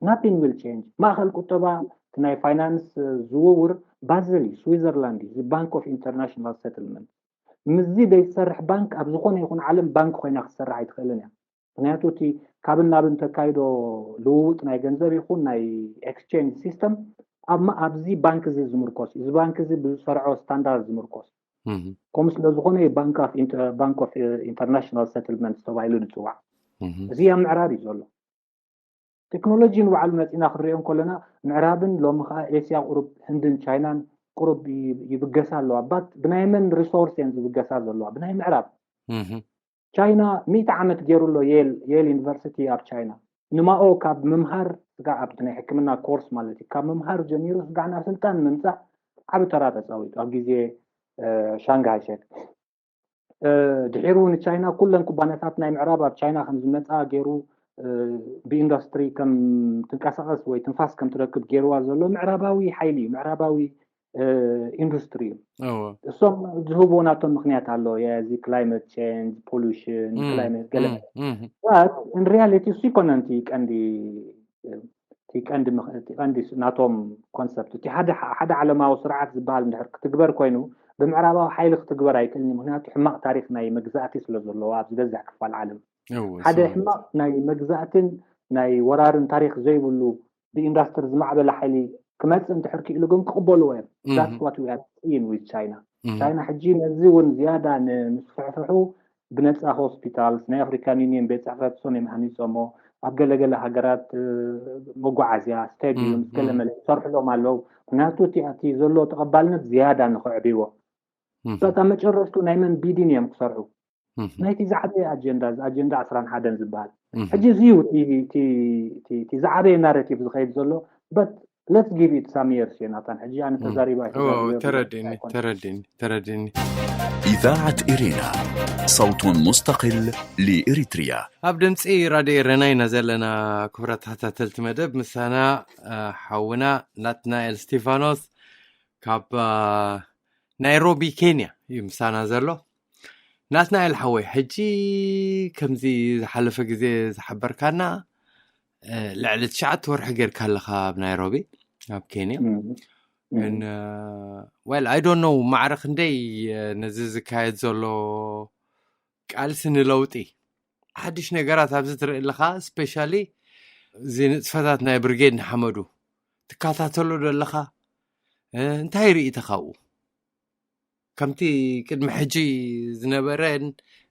nothing will change። ማእኸል ቁጠባ እቲ ናይ ፋይናንስ ዝውውር ባዝል እዩ፣ ስዊዘርላንድ እዩ፣ ባንክ ኦፍ ኢንተርናሽናል ሰትልመንት። ምስዚ ዘይትሰርሕ ባንክ ኣብ ዝኾነ ይኹን ዓለም ባንክ ኮይና ክትሰርሕ ኣይትኽእልን እያ። ምክንያቱ እቲ ካብን ናብን ተካይዶ ልውውጥ ናይ ገንዘብ ይኹን ናይ ኤክስቼንጅ ሲስተም ኣብዚ ባንክ እዚ ዝምርኮስ እዩ። እዚ ባንክ እዚ ብዝሰርዖ ስታንዳርድ ዝምርኮስ ከምኡ ስለ ዝኾነ ባንክ ኦፍ ኢንተርናሽናል ሰትልመንት ተባሂሉ ዝፅዋዕ። እዚ ኣብ ምዕራብ እዩ ዘሎ። ቴክኖሎጂ ንባዕሉ መፂና ክንሪኦ እንከለና ምዕራብን ሎሚ ከዓ ኤስያ ቁሩብ ህንድን ቻይናን ቁሩብ ይብገሳ ኣለዋ። ባት ብናይ መን ሪሶርስ እየን ዝብገሳ ዘለዋ? ብናይ ምዕራብ። ቻይና ሚእቲ ዓመት ገይሩ ኣሎ የል የል ዩኒቨርሲቲ ኣብ ቻይና። ንማኦ ካብ ምምሃር ስጋዕ ኣብቲ ናይ ሕክምና ኮርስ ማለት እዩ፣ ካብ ምምሃር ጀሚሩ ስጋዕ ናብ ስልጣን ምምፃእ ዓብ ተራ ተፃዊቱ ኣብ ግዜ ሻንግ ሃይሴክ። ድሒሩ ንቻይና ኩለን ኩባንያታት ናይ ምዕራብ ኣብ ቻይና ከም ዝመፃ ገይሩ ብኢንዱስትሪ ከም ትንቀሳቐስ ወይ ትንፋስ ከም ትረክብ ገይርዋ ዘሎ ምዕራባዊ ሓይሊ እዩ፣ ምዕራባዊ ኢንዱስትሪ እዩ። እሶም ዝህብዎ ናቶም ምክንያት ኣሎ። የዚ ክላይመት ቼንጅ፣ ፖሉሽን፣ ክላይመት ገለ። ን ሪያሊቲ እሱ ይኮነን እቲ ቀንዲ ቀንዲ ናቶም ኮንሰፕት እቲ ሓደ ዓለማዊ ስርዓት ዝበሃል እንድሕር ክትግበር ኮይኑ ብምዕራባዊ ሓይሊ ክትግበር ኣይክእልን። ምክንያቱ ሕማቕ ታሪክ ናይ መግዛእቲ ስለ ዘለዎ ኣብ ዝበዝሕ ክፋል ዓለም ሓደ ሕማቕ ናይ መግዛእትን ናይ ወራርን ታሪክ ዘይብሉ ብኢንዳስትሪ ዝማዕበለ ሓይሊ ክመፅእ እንድሕር ክኢሉ ግን ክቕበልዎ እዮም። That's what we are seeing with China። ቻይና ሕጂ ነዚ እውን ዝያዳ ንምስፍሕፍሑ ብነፃ ሆስፒታልስ ናይ ኣፍሪካን ዩኒየን ቤት ፅሕፈት እሶም እዮም ሃኒፆሞ። ኣብ ገለገለ ሃገራት መጓዓዝያ፣ ስቴዲየም፣ ገለመለ ይሰርሕሎም ኣለዉ። ምክንያቱ እቲ ዘሎ ተቐባልነት ዝያዳ ንክዕብይዎ በቃ መጨረሽቱ ናይ መን ቢድን እዮም ክሰርሑ። ናይቲ ዝዓበየ ኣጀንዳ ኣጀንዳ ዕስራን ሓደን ዝበሃል ሕጂ እዚ እዩ እቲ ዝዓበየ ናረቲቭ ዝኸይድ ዘሎ። በት let's give it some years ዮናታን። ሕጂ ኣነ ተዛሪባ ተረዲኒ ተረዲኒ ተረዲኒ። إذاعة إرينا، صوت مستقل لإريتريا. ኣብ ድምፂ ራድዮ ኤረና ኢና ዘለና። ክቡራት ተኸታተልቲ መደብ ምሳና ሓውና ናትናኤል ስቲፋኖስ ካብ ናይሮቢ ኬንያ እዩ ምሳና ዘሎ። ናትናኤል ሓወይ፣ ሕጂ ከምዚ ዝሓለፈ ግዜ ዝሓበርካና ልዕሊ ትሽዓተ ወርሒ ጌርካ ኣለኻ ኣብ ናይሮቢ ኣብ ኬንያ። Well, I don't know ማዕረ ክንደይ ነዚ ዝካየድ ዘሎ ቃልሲ ንለውጢ ሓድሽ ነገራት ኣብዚ ትርኢ ኣለኻ? ስፔሻሊ እዚ ንጥፈታት ናይ ብርጌድ ንሓመዱ ትከታተሎ ዶ ኣለኻ? እንታይ ርእይቶ ካብኡ? ከምቲ ቅድሚ ሕጂ ዝነበረን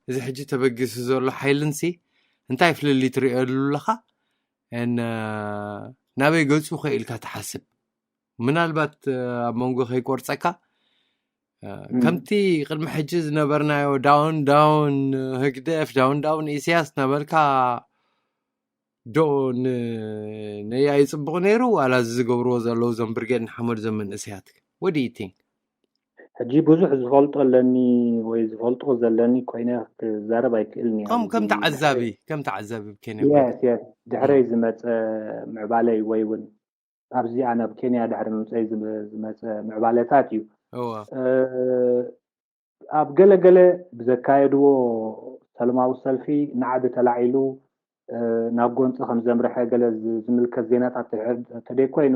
እዚ ሕጂ ተበጊሱ ዘሎ ሓይልንሲ እንታይ ፍልልይ ትርእየሉ ኣለኻ? ናበይ ገጹ ከ ኢልካ ትሓስብ? ምናልባት ኣብ መንጎ ከይቆርጸካ ከምቲ ቅድሚ ሕጂ ዝነበርናዮ ዳውን ዳውን ህግደፍ ዳውን ዳውን ኢሳያስ እናበልካ ዶ ነያ ይፅቡቕ ነይሩ ዋላ እዚ ዝገብርዎ ዘለዉ እዞም ብርጌድ ንሓመዱ እዞም መንእሰያት? What do you think? ሕጂ ብዙሕ ዝፈልጦ ኣለኒ ወይ ዝፈልጦ ዘለኒ ኮይነ ክዛረብ ኣይክእልን እየ። ከም ተዓዛቢ ከም ተዓዛቢ ኬንያ ድሕረይ ዝመፀ ምዕባለይ ወይ እውን ኣብዚ ኣነ ኣብ ኬንያ ድሕሪ ምምፀይ ዝመፀ ምዕባለታት እዩ። ኣብ ገለገለ ብዘካየድዎ ሰለማዊ ሰልፊ ናዕቢ ተላዒሉ ናብ ጎንፂ ከም ዘምርሐ ገለ ዝምልከት ዜናታት ተደይ ኮይኑ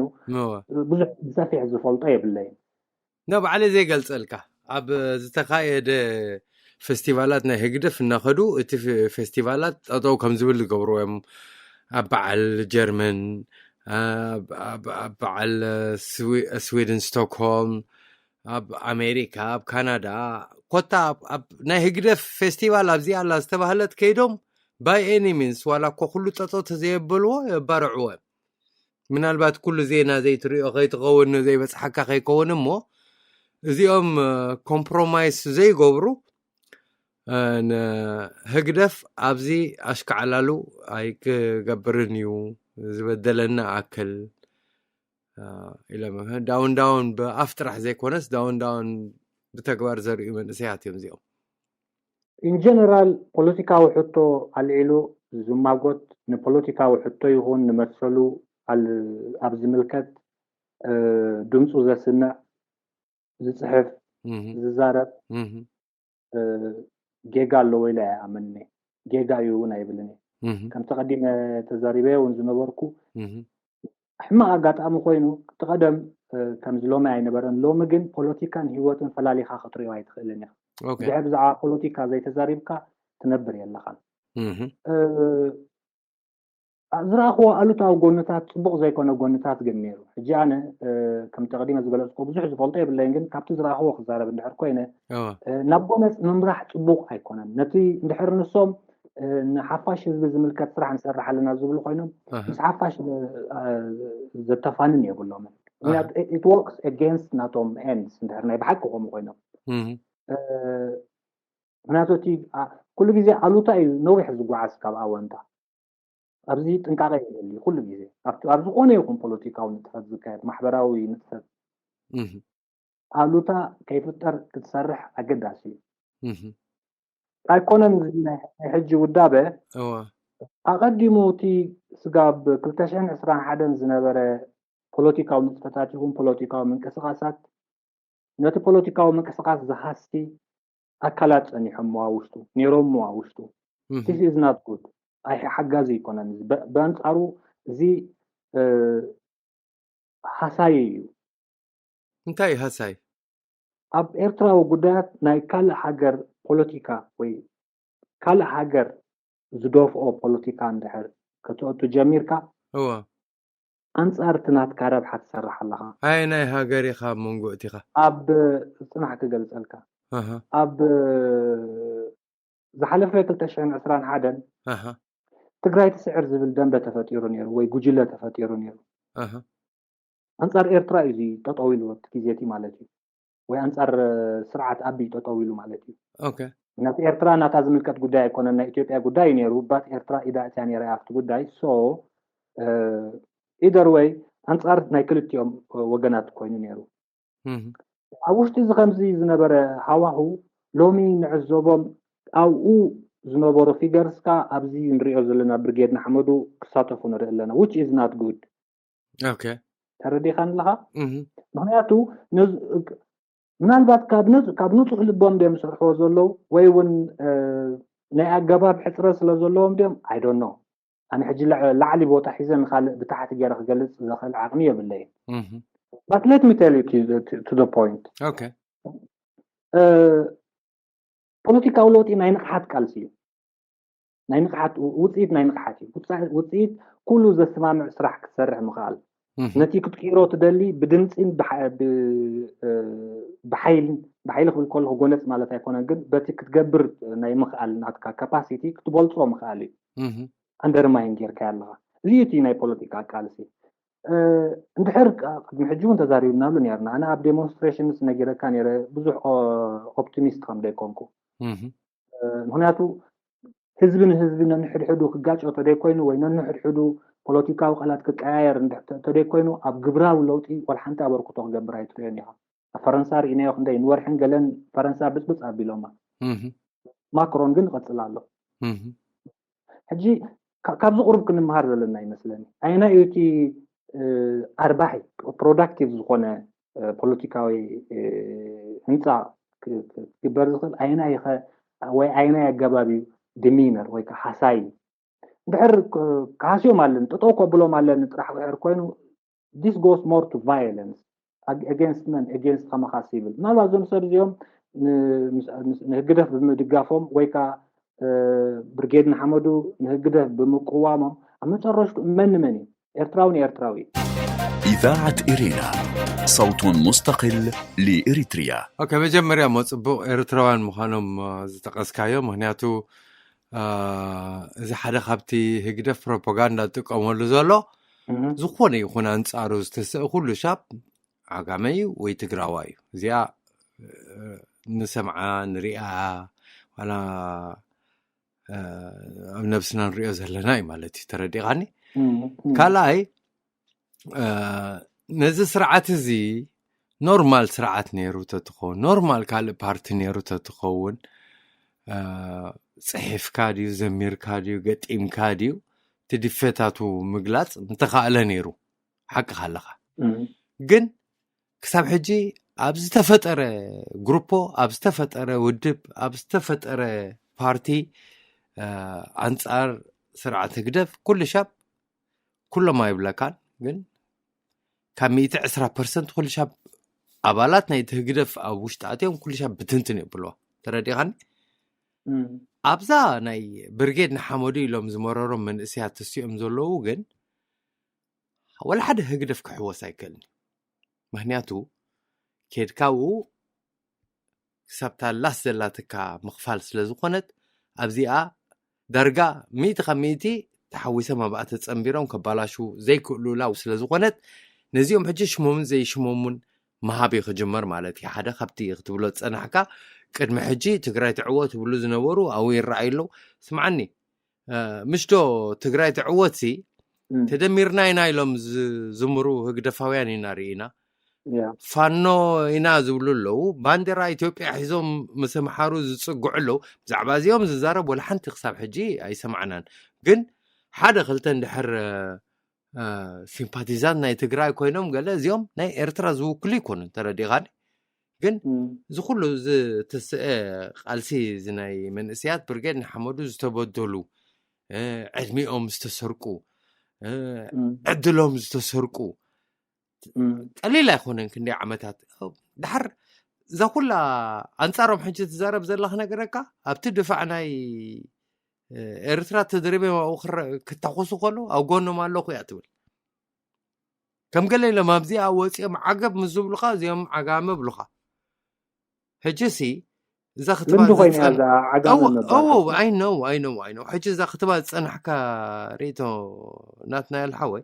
ብዙሕ ብሰፊሕ ዝፈልጦ የብለይን። ኖ ባዕለ ዘይገልፀልካ ኣብ ዝተኻየደ ፌስቲቫላት ናይ ህግደፍ እናኸዱ እቲ ፌስቲቫላት ጠጠው ከም ዝብል ዝገብርዎ እዮም። ኣብ በዓል ጀርመን፣ ኣብ በዓል ስዊድን ስቶክሆልም፣ ኣብ ኣሜሪካ፣ ኣብ ካናዳ፣ ኮታ ናይ ህግደፍ ፌስቲቫል ኣብዚኣ ኣላ ዝተባህለት ከይዶም ባይ ኤኒ ሚንስ ዋላ እኮ ኩሉ ጠጠው ተዘየበልዎ የባርዕዎ እዮም። ምናልባት ኩሉ ዜና ዘይትሪኦ ከይትኸውን ዘይበፅሓካ ከይከውን እሞ እዚኦም ኮምፕሮማይስ ዘይገብሩ ንህግደፍ ኣብዚ ኣሽካዕላሉ ኣይክገብርን እዩ ዝበደለና ኣክል ኢሎም ዳውን ዳውን ብኣፍ ጥራሕ ዘይኮነስ ዳውን ዳውን ብተግባር ዘርእዩ መንእሰያት እዮም እዚኦም። ኢንጀነራል ፖለቲካዊ ሕቶ ኣልዒሉ ዝማጎት ንፖለቲካዊ ሕቶ ይኹን ንመሰሉ ኣብ ዝምልከት ድምፁ ዘስምዕ፣ ዝፅሕፍ፣ ዝዛረብ ጌጋ ኣለዎ ኢለ ኣይኣምንን። ጌጋ እዩ እውን ኣይብልን። ከምቲ ቀዲመ ተዛሪበ እውን ዝነበርኩ ሕማቕ ኣጋጣሚ ኮይኑ፣ እቲ ቀደም ከምዚ ሎሚ ኣይነበረን። ሎሚ ግን ፖለቲካን ህይወትን ፈላሊኻ ክትሪኦ ኣይትኽእልን ኢኻ። ድሕሪ ብዛዕባ ፖለቲካ ዘይተዛሪብካ ትነብር የለኻን። ዝረኣኽዎ ኣሉታዊ ጎንታት፣ ፅቡቕ ዘይኮነ ጎንታት ግን ነይሩ። ሕጂ ኣነ ከምቲ ቀዲመ ዝገለፅኩ ብዙሕ ዝፈልጦ የብለይን፣ ግን ካብቲ ዝረኣኽዎ ክዛረብ እንድሕር ኮይነ፣ ናብ ጎነፅ ምምራሕ ፅቡቕ ኣይኮነን። ነቲ እንድሕር ንሶም ንሓፋሽ ህዝቢ ዝምልከት ስራሕ ንሰርሕ ኣለና ዝብሉ ኮይኖም፣ ምስ ሓፋሽ ዘተፋንን የብሎምን። ምክንያቱ it works against ናቶም ends እንድሕር ናይ ብሓቂ ከምኡ ኮይኖም። ምክንያቱ እቲ ኩሉ ግዜ ኣሉታ እዩ ነዊሕ ዝጓዓዝ ካብ ኣወንታ። ኣብዚ ጥንቃቄ የድሊ ኩሉ ግዜ። ኣብ ዝኾነ ይኹን ፖለቲካዊ ንጥፈት ዝካየድ፣ ማሕበራዊ ንጥፈት፣ ኣሉታ ከይፍጠር ክትሰርሕ ኣገዳሲ እዩ። ኣይኮነን፣ ናይ ሕጂ ውዳበ፣ ኣቐዲሙ እቲ ስጋብ ክልተ ሽሕን ዕስራን ሓደን ዝነበረ ፖለቲካዊ ንጥፈታት ይኹን ፖለቲካዊ ምንቅስቃሳት፣ ነቲ ፖለቲካዊ ምንቅስቃስ ዝሃሲ ኣካላት ጸኒሖም ኣብ ውሽጡ፣ ነይሮም ኣብ ውሽጡ። This is not good። ኣይ ሓጋዚ ኣይኮነን። ብኣንጻሩ እዚ ሃሳይ እዩ። እንታይ እዩ ሃሳይ? ኣብ ኤርትራዊ ጉዳያት ናይ ካልእ ሃገር ፖለቲካ ወይ ካልእ ሃገር ዝደፍኦ ፖለቲካ እንድሕር ከተእቱ ጀሚርካ፣ እወ ኣንጻር እቲ ናትካ ረብሓ ትሰርሕ ኣለኻ። ኣየናይ ሃገር ኢኻ ኣብ መንጎ እቲኻ? ኣብ ጽናሕ ክገልጸልካ፣ ኣብ ዝሓለፈ ክልተ ሽሕን ዕስራን ሓደን ትግራይ ትስዕር ዝብል ደንበ ተፈጢሩ ነይሩ ወይ ጉጅለ ተፈጢሩ ነይሩ። ኣንጻር ኤርትራ እዩ እዚ ጠጠው ኢሉ ኣብቲ ግዜ እቲ ማለት እዩ፣ ወይ ኣንጻር ስርዓት ኣቢ ጠጠው ኢሉ ማለት እዩ። ኦኬ ነቲ ኤርትራ ናታ ዝምልከት ጉዳይ ኣይኮነን፣ ናይ ኢትዮጵያ ጉዳይ እዩ ነይሩ። ባት ኤርትራ ኢዳ እትያ ነይራ ኣብቲ ጉዳይ። So either way ኣንጻር ናይ ክልቲኦም ወገናት ኮይኑ ነይሩ። ኣብ ውሽጢ እዚ ከምዚ ዝነበረ ሃዋሁ ሎሚ ንዕዘቦም ኣብኡ ዝነበሩ figures ካ ኣብዚ ንሪኦ ዘለና ብርጌድ ንሓመዱ ክሳተፉ ንርኢ ኣለና፣ which is not good። ኦኬ ተረዲኻን ኣለኻ? ምክንያቱ ምናልባት ካብ ንፁህ ልቦም ድዮም ዝሰርሕዎ ዘለዉ ወይ እውን ናይ ኣገባብ ሕፅረት ስለ ዘለዎም ድዮም? I don't know። ኣነ ሕጂ ላዕሊ ቦታ ሒዘ ንካልእ ብታሕቲ ገይረ ክገልፅ ዘኽእል ዓቕሚ የብለይን። But let me tell you to the point። ኦኬ ፖለቲካዊ ለውጢ ናይ ንቕሓት ቃልሲ እዩ። ናይ ንቕሓት ውፅኢት ናይ ንቕሓት እዩ። ውፅኢት ኩሉ ዘስማምዕ ስራሕ ክትሰርሕ ምኽኣል። ነቲ ክትቅይሮ ትደሊ ብድምፂን ብሓይልን፣ ብሓይሊ ክብል ከለኹ ጎነፅ ማለት ኣይኮነን፣ ግን በቲ ክትገብር ናይ ምኽኣል ናትካ capacity ክትበልፆ ምኽኣል እዩ። Undermine ጌርካዮ ኣለኻ። እዚ እቲ ናይ ፖለቲካ ቃልሲ። እንድሕር ቅድሚ ሕጂ እውን ተዛሪብናሉ ነርና። ኣነ ኣብ demonstrations ነጊረካ ነረ ብዙሕ optimist ከም ዘይኮንኩ። ምክንያቱ ህዝቢ ንህዝቢ ነንሕድሕዱ ክጋጮ ተደይኮይኑ ወይ ነንሕድሕዱ ፖለቲካዊ ቃላት ክቀያየር ተደይኮይኑ ኣብ ግብራዊ ለውጢ ወላ ሓንቲ ኣበርክቶ ክገብር ኣይትሪኦን ኢኻ። ኣብ ፈረንሳ ርኢናዮ ክንደይ ንወርሕን ገለን ፈረንሳ ብፅብፅ ኣቢሎማ። ማክሮን ግን ይቐፅል ኣሎ። ሕጂ ካብዚ ቁሩብ ክንምሃር ዘለና ይመስለኒ። ኣየናይ እዩ እቲ ኣርባሒ productive ዝኾነ ፖለቲካዊ ህንፃ ክግበር ዝኽእል ኣየናይ ወይ ኣየናይ ኣገባብ እዩ demeanor ወይ ከዓ ሃሳይ? ድሕር ክሃስዮም ኣለን ጠጠው ከብሎም ኣለን ጥራሕ ድሕር ኮይኑ this goes more to violence against men, against ከማኻ civil። ምናልባት እዞም ሰብ እዚኦም ንህግደፍ ብምድጋፎም ወይ ከዓ ብርጌድ ንሓመዱ ንህግደፍ ብምቅዋሞም ኣብ መጨረሽቱ መን ንመን እዩ? ኤርትራዊ ንኤርትራዊ እዩ። إذاعة إرينا، صوت مستقل لإريتريا. ኦኬ መጀመርያ እሞ ፅቡቕ ኤርትራውያን ምዃኖም ዝጠቀስካዮ፣ ምክንያቱ እዚ ሓደ ካብቲ ህግደፍ ፕሮፓጋንዳ ዝጥቀመሉ ዘሎ ዝኾነ ይኹን ኣንጻሩ ዝተስእ ኩሉ ሻብ ዓጋመ እዩ ወይ ትግራዋ እዩ። እዚኣ ንሰምዓ ንሪኣ ዋላ ኣብ ነብስና ንሪኦ ዘለና እዩ ማለት እዩ። ተረዲኻኒ? ካልኣይ ነዚ ስርዓት እዚ ኖርማል ስርዓት ነይሩ ተትኸውን፣ ኖርማል ካልእ ፓርቲ ነይሩ ተትኸውን፣ ፅሒፍካ ድዩ ዘሚርካ ድዩ ገጢምካ ድዩ እቲ ድፈታቱ ምግላፅ ምተኻእለ ነይሩ። ሓቅኻ ኣለኻ። ግን ክሳብ ሕጂ ኣብ ዝተፈጠረ ግሩፖ፣ ኣብ ዝተፈጠረ ውድብ፣ ኣብ ዝተፈጠረ ፓርቲ ኣንፃር ስርዓት ህግደፍ ኩሉ ሻብ፣ ኩሎም ኣይብለካን፣ ግን ካብ ሚእቲ ዕስራ ፐርሰንት ኩሉ ሻብ ኣባላት ናይቲ ህግደፍ ኣብ ውሽጢ ኣትዮም ኩሉ ሻብ ብትንትን የብልዋ። ተረዲኻኒ? ኣብዛ ናይ ብርጌድ ንሓመዱ ኢሎም ዝመረሮም መንእስያት ተሲኦም ዘለዉ ግን ወላ ሓደ ህግደፍ ክሕወስ ኣይክእልን። ምክንያቱ ኬድካ ብኡ ክሳብታ ላስ ዘላትካ ምኽፋል ስለ ዝኾነት ኣብዚኣ ዳርጋ ሚእቲ ካብ ሚእቲ ተሓዊሶም ኣብኣ ተጸንቢሮም ከባላሹ ዘይክእሉላ ስለ ዝኾነት ነዚኦም ሕጂ ሽሞምን ዘይሽሞምን ምሃብ እዩ ክጅመር ማለት እዩ። ሓደ ካብቲ ክትብሎ ዝጸናሕካ ቅድሚ ሕጂ ትግራይ ትዕወት ትብሉ ዝነበሩ ኣብኡ ይረኣዩ ኣለዉ። ስምዓኒ፣ ምሽዶ ትግራይ ትዕወት ሲ ተደሚርና ኢና ኢሎም ዝዝምሩ ህግደፋውያን ኢና ርኢና። ፋኖ ኢና ዝብሉ ኣለዉ። ባንዴራ ኢትዮጵያ ሒዞም ምስ ኣምሓሩ ዝጽግዑ ኣለዉ። ብዛዕባ እዚኦም ዝዛረብ ወላ ሓንቲ ክሳብ ሕጂ ኣይሰማዕናን። ግን ሓደ ክልተ እንድሕር ሲምፓቲዛንት ናይ ትግራይ ኮይኖም ገለ እዚኦም ናይ ኤርትራ ዝውክሉ ይኮኑን። ተረዲኻኒ? ግን እዚ ኩሉ ዝትስአ ቃልሲ እዚ ናይ መንእስያት ብርጌድ ንሓመዱ ዝተበደሉ፣ ዕድሚኦም ዝተሰርቁ፣ ዕድሎም ዝተሰርቁ ቀሊል ኣይኮነን። ክንደይ ዓመታት ድሓር እዛ ኩላ ኣንጻሮም ሕጂ ትዛረብ ዘለኻ ነገረካ ኣብቲ ድፋዕ ናይ ኤርትራ ተደሪበ ክተኩሱ ከሎ ኣብ ጎኖም ኣለኹ እያ ትብል። ከም ገለ ኢሎም ኣብዚኣ ወፂኦም ዓገብ ምስ ዝብሉኻ እዚኦም ዓጋመ ብሉኻ። ሕጂ ሲ እዛ ክትባ ልምዲ ኮይና እያ ዝፀን- እዛ ዓጋመ እዎ፣ ምባል እዎ፣ ሓቂ። I know, I know, I know። ሕጂ እዛ ክትባ ዝፀናሕካ ርእቶ ናትናኤል ሓወይ፣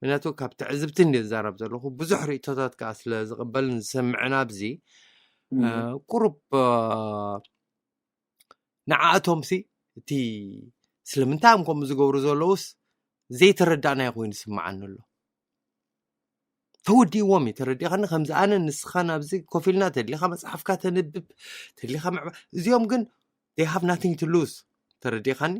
ምክንያቱ ካብ ትዕዝብቲ እንዲ ዝዛረብ ዘለኹ ብዙሕ ርእቶታት ከዓ ስለ ዝቕበልን ዝሰምዕን ኣብዚ እም። እ፣ ቁሩብ እ፣ ንዓኣቶምሲ እቲ ስለምንታይ እዮም ከምኡ ዝገብሩ ዘለዉስ ዘይተረዳእናዮ ኮይኑ ይስምዓኒ ኣሎ። ተወዲእዎም እዩ። ተረዲኻኒ? ከምዚ ኣነ ንስኻን ኣብዚ ኮፍ ኢልና ተድሊኻ መፅሓፍካ ተንብብ፣ ተድሊኻ ምዕባ እዚኦም ግን they have nothing to lose። ተረዲኻኒ?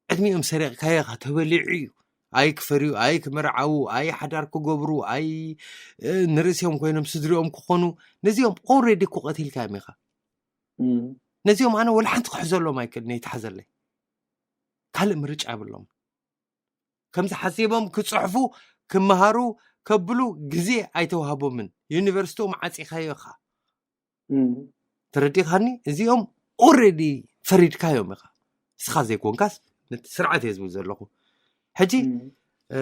ዕድሚኦም ሰሪቕካዮ ኢኻ፣ ተበሊዑ እዩ። ኣይ ክፈርዩ፣ ኣይ ክምርዓዉ፣ ኣይ ሓዳር ክገብሩ፣ ኣይ እ፣ ንርእሲኦም ኮይኖም ስድሪኦም ክኾኑ ነዚኦም already እኮ ቀቲልካዮም ኢኻ። እም። ነዚኦም ኣነ ወላ ሓንቲ ክሕዘሎም ኣይክእልን እየ፣ ይትሓዘለይ። ካልእ ምርጫ የብሎም። ከምዚ ሓሲቦም ክጽሕፉ፣ ክመሃሩ፣ ከብሉ ግዜ ኣይተዋህቦምን። ዩኒቨርሲቲኦም ዓጺኻዮ ኢኻ። እም። ተረዲኻኒ? እዚኦም already ፈሪድካዮም ኢኻ። ንስኻ ዘይኮንካስ ነቲ ስርዓት እየ ዝብል ዘለኹ። ሕጂ እም። እ፣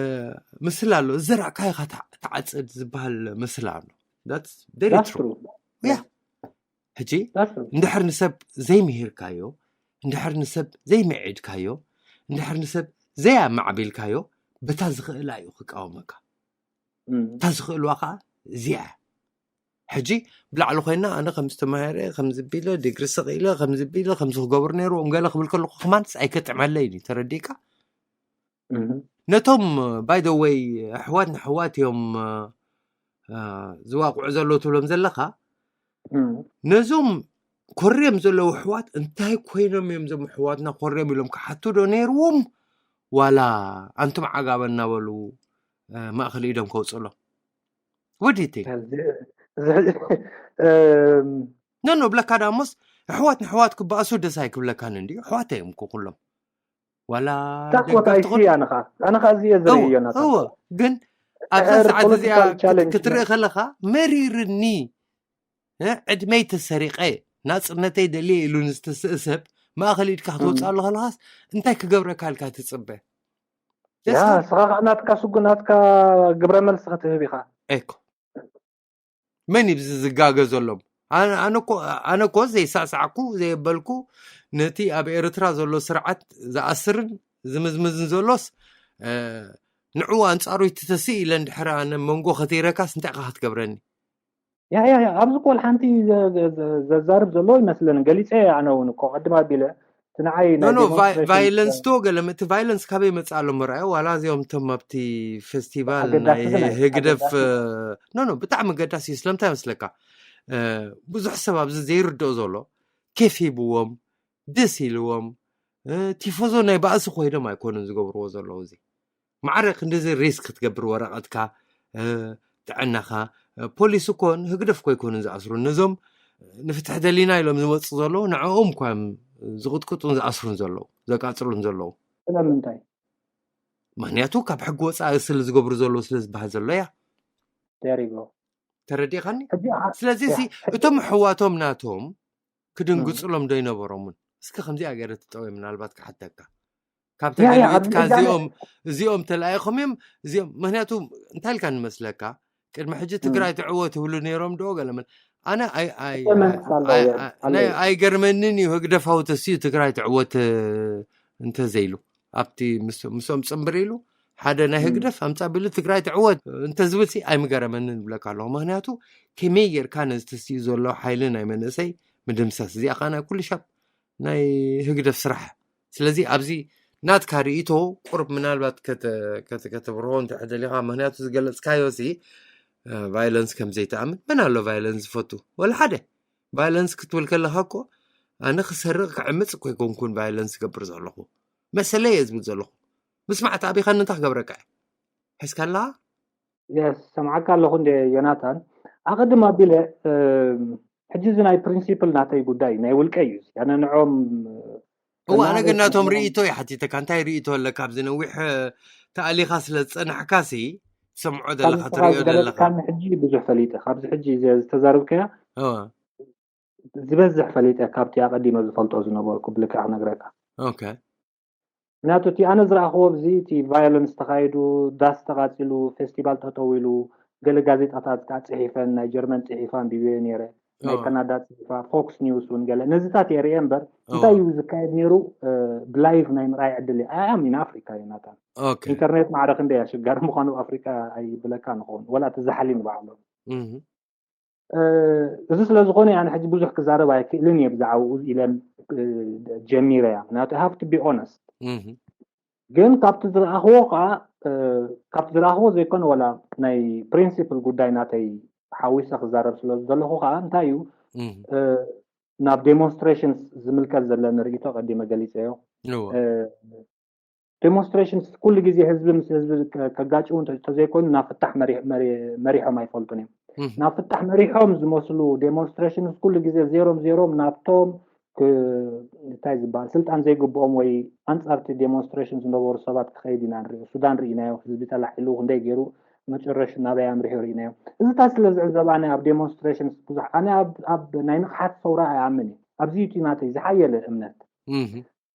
ምስላ ኣሎ፣ ዝዘራእካዮ ኢኻ ትዓ-፣ ትዓጽድ ዝበሃል ምስላ ኣሎ። That's very That's true። True። Yeah። ሕጂ That's true። እንድሕር ንሰብ ዘይምሂርካዮ፣ እንድሕር ንሰብ ዘይምዒድካዮ፣ እንድሕር ንሰብ ዘያማዕቢልካዮ፣ በታ ዝኽእላ እዩ ክቃወመካ። እም። እታ ዝኽእልዋ ኸዓ እዚኣ እያ። ሕጂ ብላዕሊ ኮይና ኣነ ከም ዝተማሃረ፣ ከም ዝቢለ፣ ዲግሪ ስቕ ኢለ፣ ከም ዝቢለ፣ ከም ዝክገብሩ ነይሩ፣ ገለ ክብል ከለኹ ከማንስ ኣይከጥዕመለይን እዩ። ተረዲእካ? እም። ነቶም፣ by the way፣ ኣሕዋት ንኣሕዋት እዮም፣ እ፣ ዝዋቕዑ ዘለዉ ትብሎም ዘለኻ፣ እም። ነዞም ኮርዮም ዘለዉ ኣሕዋት እንታይ ኮይኖም እዮም እዞም ኣሕዋትና ኮርዮም ኢሎም ክሓቱ ዶ ነይርዎም? ዋላ ኣንቱም ዓጋመ እናበሉ፣ እ፣ ማእከል ኢዶም ከውፅእሎም? What do you think? እዚ፣ እዚ፣ እም፣ ኖ፣ ኖ፣ ብለካ ዳሞስ ኣሕዋት ንኣሕዋት ክበኣሱ ደስ ኣይክብለካን እንድዩ። ኣሕዋት እዮም እኮ ኩሎም። ዋላ ታኮት ደገፍቲ ኣይሲ ኮን-፣ ኣነ ኸዓ፣ ኣነ ኸዓ እዚ እየ ዝርእዮ እወ፣ ናታ። እወ፣ ግን ኣብዛ ድሕር ሰዓት እዚኣ ፖለቲካል ክት-፣ ቻሌንጅ ክትርኢ ና- ከለኻ መሪርኒ፣ እ፣ ዕድመይ ተሰሪቐ፣ ናጽነተይ ደልየ ኢሉ ንዝተስእ ሰብ ማእከል ኢድካ እም። ክትወጽኣሉ ከለኻስ እንታይ ክገብረካ ኢልካ ትጽበ? ያ፣ ደስታ? ንስኻ ኸዓ ናትካ ስጉ-፣ ናትካ ግብረ መልሲ ክትህብ ኢኻ። ኤኮ። መን እዩ ብዚ ዝጋገ ዘሎም? ኣነ፣ ኣነ እኮ፣ ኣነ እኮ ዘይሳዕሳዕኩ፣ ዘየበልኩ፣ ነቲ ኣብ ኤርትራ ዘሎ ስርዓት ዝኣስርን ዝምዝምዝን ዘሎስ፣ እ፣ ንዕኡ ኣንጻሩ ይትተስእ ኢለ እንድሕር ኣነ መንጎ ከትይረካስ እንታይ ኢኻ ክትገብረኒ? ያ፣ ያ፣ ያ፣ ኣብዚ እኮ ሓንቲ ዘ-፣ ዘ-፣ ዘ-፣ ዘዛርብ ዘሎ ይመስለኒ። ገሊጸ ኣነ እውን እኮ ቅድም ኣቢለ እቲ ንዓይ ኖ፣ ናይ ኖ፣ ቫይ-፣ ዴሞንስትሬሽን ቫይለንስ ዶ ገለ፣ እቲ ቫይለንስ ካበይ መጽእ ኣሎ ምርኣዮ? ዋላ እዚኦም እቶም ኣብቲ ፌስቲቫል ኣገዳሲ ናይ ግን ኣይኮነን። ህግደፍ፣ ኣገዳሲ። ኖ፣ ኖ፣ ብጣዕሚ ኣገዳሲ እዩ። ስለምንታይ መስለካ? እ፣ ብዙሕ ሰብ ኣብዚ ዘይርድኦ ዘሎ፣ ኬፍ ሂብዎም፣ ደስ ኢልዎም፣ እ፣ ቲፎዞ ናይ ባእሲ ኮይኖም ኣይኮኑን ዝገብርዎ ዘለዉ እዚ። ማዕረ ክንዲዚ ሪስክ ክትገብር ወረቐትካ፣ ጥዕናኻ፣ ፖሊስ እኮን ህግደፍ እኮ ኣይኮኑን ዝኣስሩን። ነዞም ንፍትሒ ደሊና ኢሎም ዝመፁ ዘለዉ ንዕኦም እኳ እዮም ዝቕጥቅጡን ዝኣስሩን ዘለዉ፣ ዘቃፅሉን ዘለዉ። ስለምንታይ? ምክንያቱ ካብ ሕጊ ወፃኢ ስለ ዝገብሩ ዘለዉ ስለ ዝበሃል ዘሎ እያ። ደሪጎ ተረዲኻኒ? ሕጂ ኣ- ስለዚ ያ፣ ሲ ሕጂ- እቶም ሕዋቶም ናቶም ክድንግፅሎም ዶ ይነበሮምን? እስኪ ከምዚኣ ገይረ ትጠውየ ምናልባት ክሓተካ። ካብ ያ፣ ያ፣ ተገሊብካ ኣብዚ እጃ- እዚኦም እዚኦም ተላኢኹም እዮም እዚኦም። ምክንያቱ እንታይ ኢልካ ንመስለካ፣ ቅድሚ ሕጂ ትግራይ ትዕወት ይብሉ ነይሮም ዶ ገለመን? ኣነ ኣይ- ኣይ- እኮ መንግስቲ ኣሎ፣ ኣይ- ያ፣ ኣይ- ኣሎ። ናይ- ኣይገርመንን እዩ ህግደፋዊ ተስዩ ትግራይ ትዕወት እንተዘይሉ ኣብቲ ምስ- ምስኦም ፅምብር ኢሉ ሓደ ናይ ም። ህግደፍ ኣምፃ ቢሉ ትግራይ ትዕወት እንተዝብል ሲ ኣይምገረመንን ይብለካ ኣለኹ። ምክንያቱ ከመይ ጌርካ ነዚ ተስዩ ዘሎ ሓይሊ ናይ መንእሰይ ምድምሰስ እዚኣ ከዓ ናይ ኩሉ ሻብ ናይ ህግደፍ ስራሕ። ስለዚ ኣብዚ ናትካ ርእይቶ ቁርብ ምናልባት ከተ- ከተ- ከተብርሆ እንተ ደሊኻ፣ ምክንያቱ ዝገለፅካዮ ሲ ቫይለንስ ከም ዘይትኣምን መን ኣሎ ቫይለንስ ዝፈቱ? ወላ ሓደ። ቫይለንስ ክትብል ከለካ እኮ ኣነ ክሰርቕ ክዕምፅ እኮ ኣይኮንኩን ቫይለንስ ዝገብር ዘለኹ፣ መሰለይ እየ ዝብል ዘለኹ። ምስማዕ ተኣቢኻኒ እንታይ ክገብረካ እየ? ሒዝካ ኣለኻ? የስ፣ ሰምዓካ ኣለኹ እንደ ዮናታን። ኣቐድም ኣቢለ እም፣ ሕጂ እዚ ናይ ፕሪንሲፕል ናተይ ጉዳይ ናይ ውልቀ እዩ። ኣነ ንዖም እዋ ኣነ ግን ናቶም ርእይቶ ይሓቲተካ። እንታይ ርእይቶ ኣለካ? ኣብዚ ነዊሕ ተኣሊኻ ስለ ዝፀናሕካ ሲ ትሰምዖ ዘለካ ትርእዮ ዘለካ። ካብዚ ሕጂ ብዙሕ ፈሊጠ፣ ካብዚ ሕጂ ዝተዛረብከያ ዝበዝሕ ፈሊጠ ካብቲ ኣቐዲመ ዝፈልጦ ዝነበርኩ ብልክዕ ክነግረካ። ኦኬ። ምክንያቱ እቲ ኣነ ዝረኣኽዎ ኣብዚ እቲ ቫዮለንስ ተኻይዱ፣ ዳስ ተቓፂሉ፣ ፌስቲቫል ጠጠው ኢሉ፣ ገለ ጋዜጣታት ከዓ ፅሒፈን፣ ናይ ጀርመን ፅሒፋ ኣንቢበዮ ነይረ፣ ናይ ኦ። ካናዳ ፅሒፋ፣ ፎክስ ኒውስ እውን ገለ ነዚታት እየ ርእየ እምበር ኦ። እንታይ እዩ ዝካየድ ነይሩ እ፣ ብላይቭ ናይ ምርኣይ ዕድል እየ። ኣያም ኢና ኣፍሪካ ዮናታን። ኦኬ። ኢንተርኔት ማዕረ ክንደይ ኣሸጋሪ ምዃኑ ኣብ ኣፍሪካ ኣይብለካ ንኸውን ወላ እቲ ዝሓሊ ንባዕሉ እህ። እ፣ እዚ ስለ ዝኾነ ኣነ ሕጂ ብዙሕ ክዛረብ ኣይክእልን እየ ብዛዕባኡ ኢለ እ፣ ጀሚረ እያ። ምክንያቱ ሃፍቲ ቢ ኦነስት እህ። ግን ካብቲ ዝረኣኽዎ ከዓ እ፣ ካብቲ ዝረኣኽዎ ዘይኮነ ወላ ናይ ፕሪንሲፕል ጉዳይ ናተይ ሓዊሰ ክዛረብ ስለ ዘለኹ ከዓ እንታይ እዩ እህ። እ፣ ናብ ዴሞንስትሬሽንስ ዝምልከት ዘለኒ ርእይቶ ቀዲመ ገሊፀዮ። እወ። እ፣ ዴሞንስትሬሽንስ ኩሉ ግዜ ህዝቢ ምስ ህዝቢ ከ- ከጋጭው እንተ- እንተዘይኮይኑ ናብ ፍታሕ መሪ- መሪ- መሪሖም ኣይፈልጡን እዮም። እህ። ናብ ፍታሕ መሪሖም ዝመስሉ ዴሞንስትሬሽንስ ኩሉ ግዜ ዜሮም ዜሮም ናብቶም ክ- እንታይ ዝበሃል ስልጣን ዘይግብኦም ወይ ኣንፃርቲ ዴሞንስትሬሽን ዝነበሩ ሰባት ክኸይድ ኢና ንሪኦ። ሱዳን ርኢናዮ፣ ህዝቢ ተላዒሉ ክንደይ ገይሩ መጨረሹ ናበይ ኣምሪሑ ርኢናዮ። እዚታት ስለ ዝዕዘብ ኣነ ኣብ ዴሞንስትሬሽንስ ብዙሕ ኣነ ኣብ- ኣብ ናይ ንቕሓት ሰውራ ኣይኣምን እየ። ኣብዚ እቲ ናተይ ዝሓየለ እምነት እህ።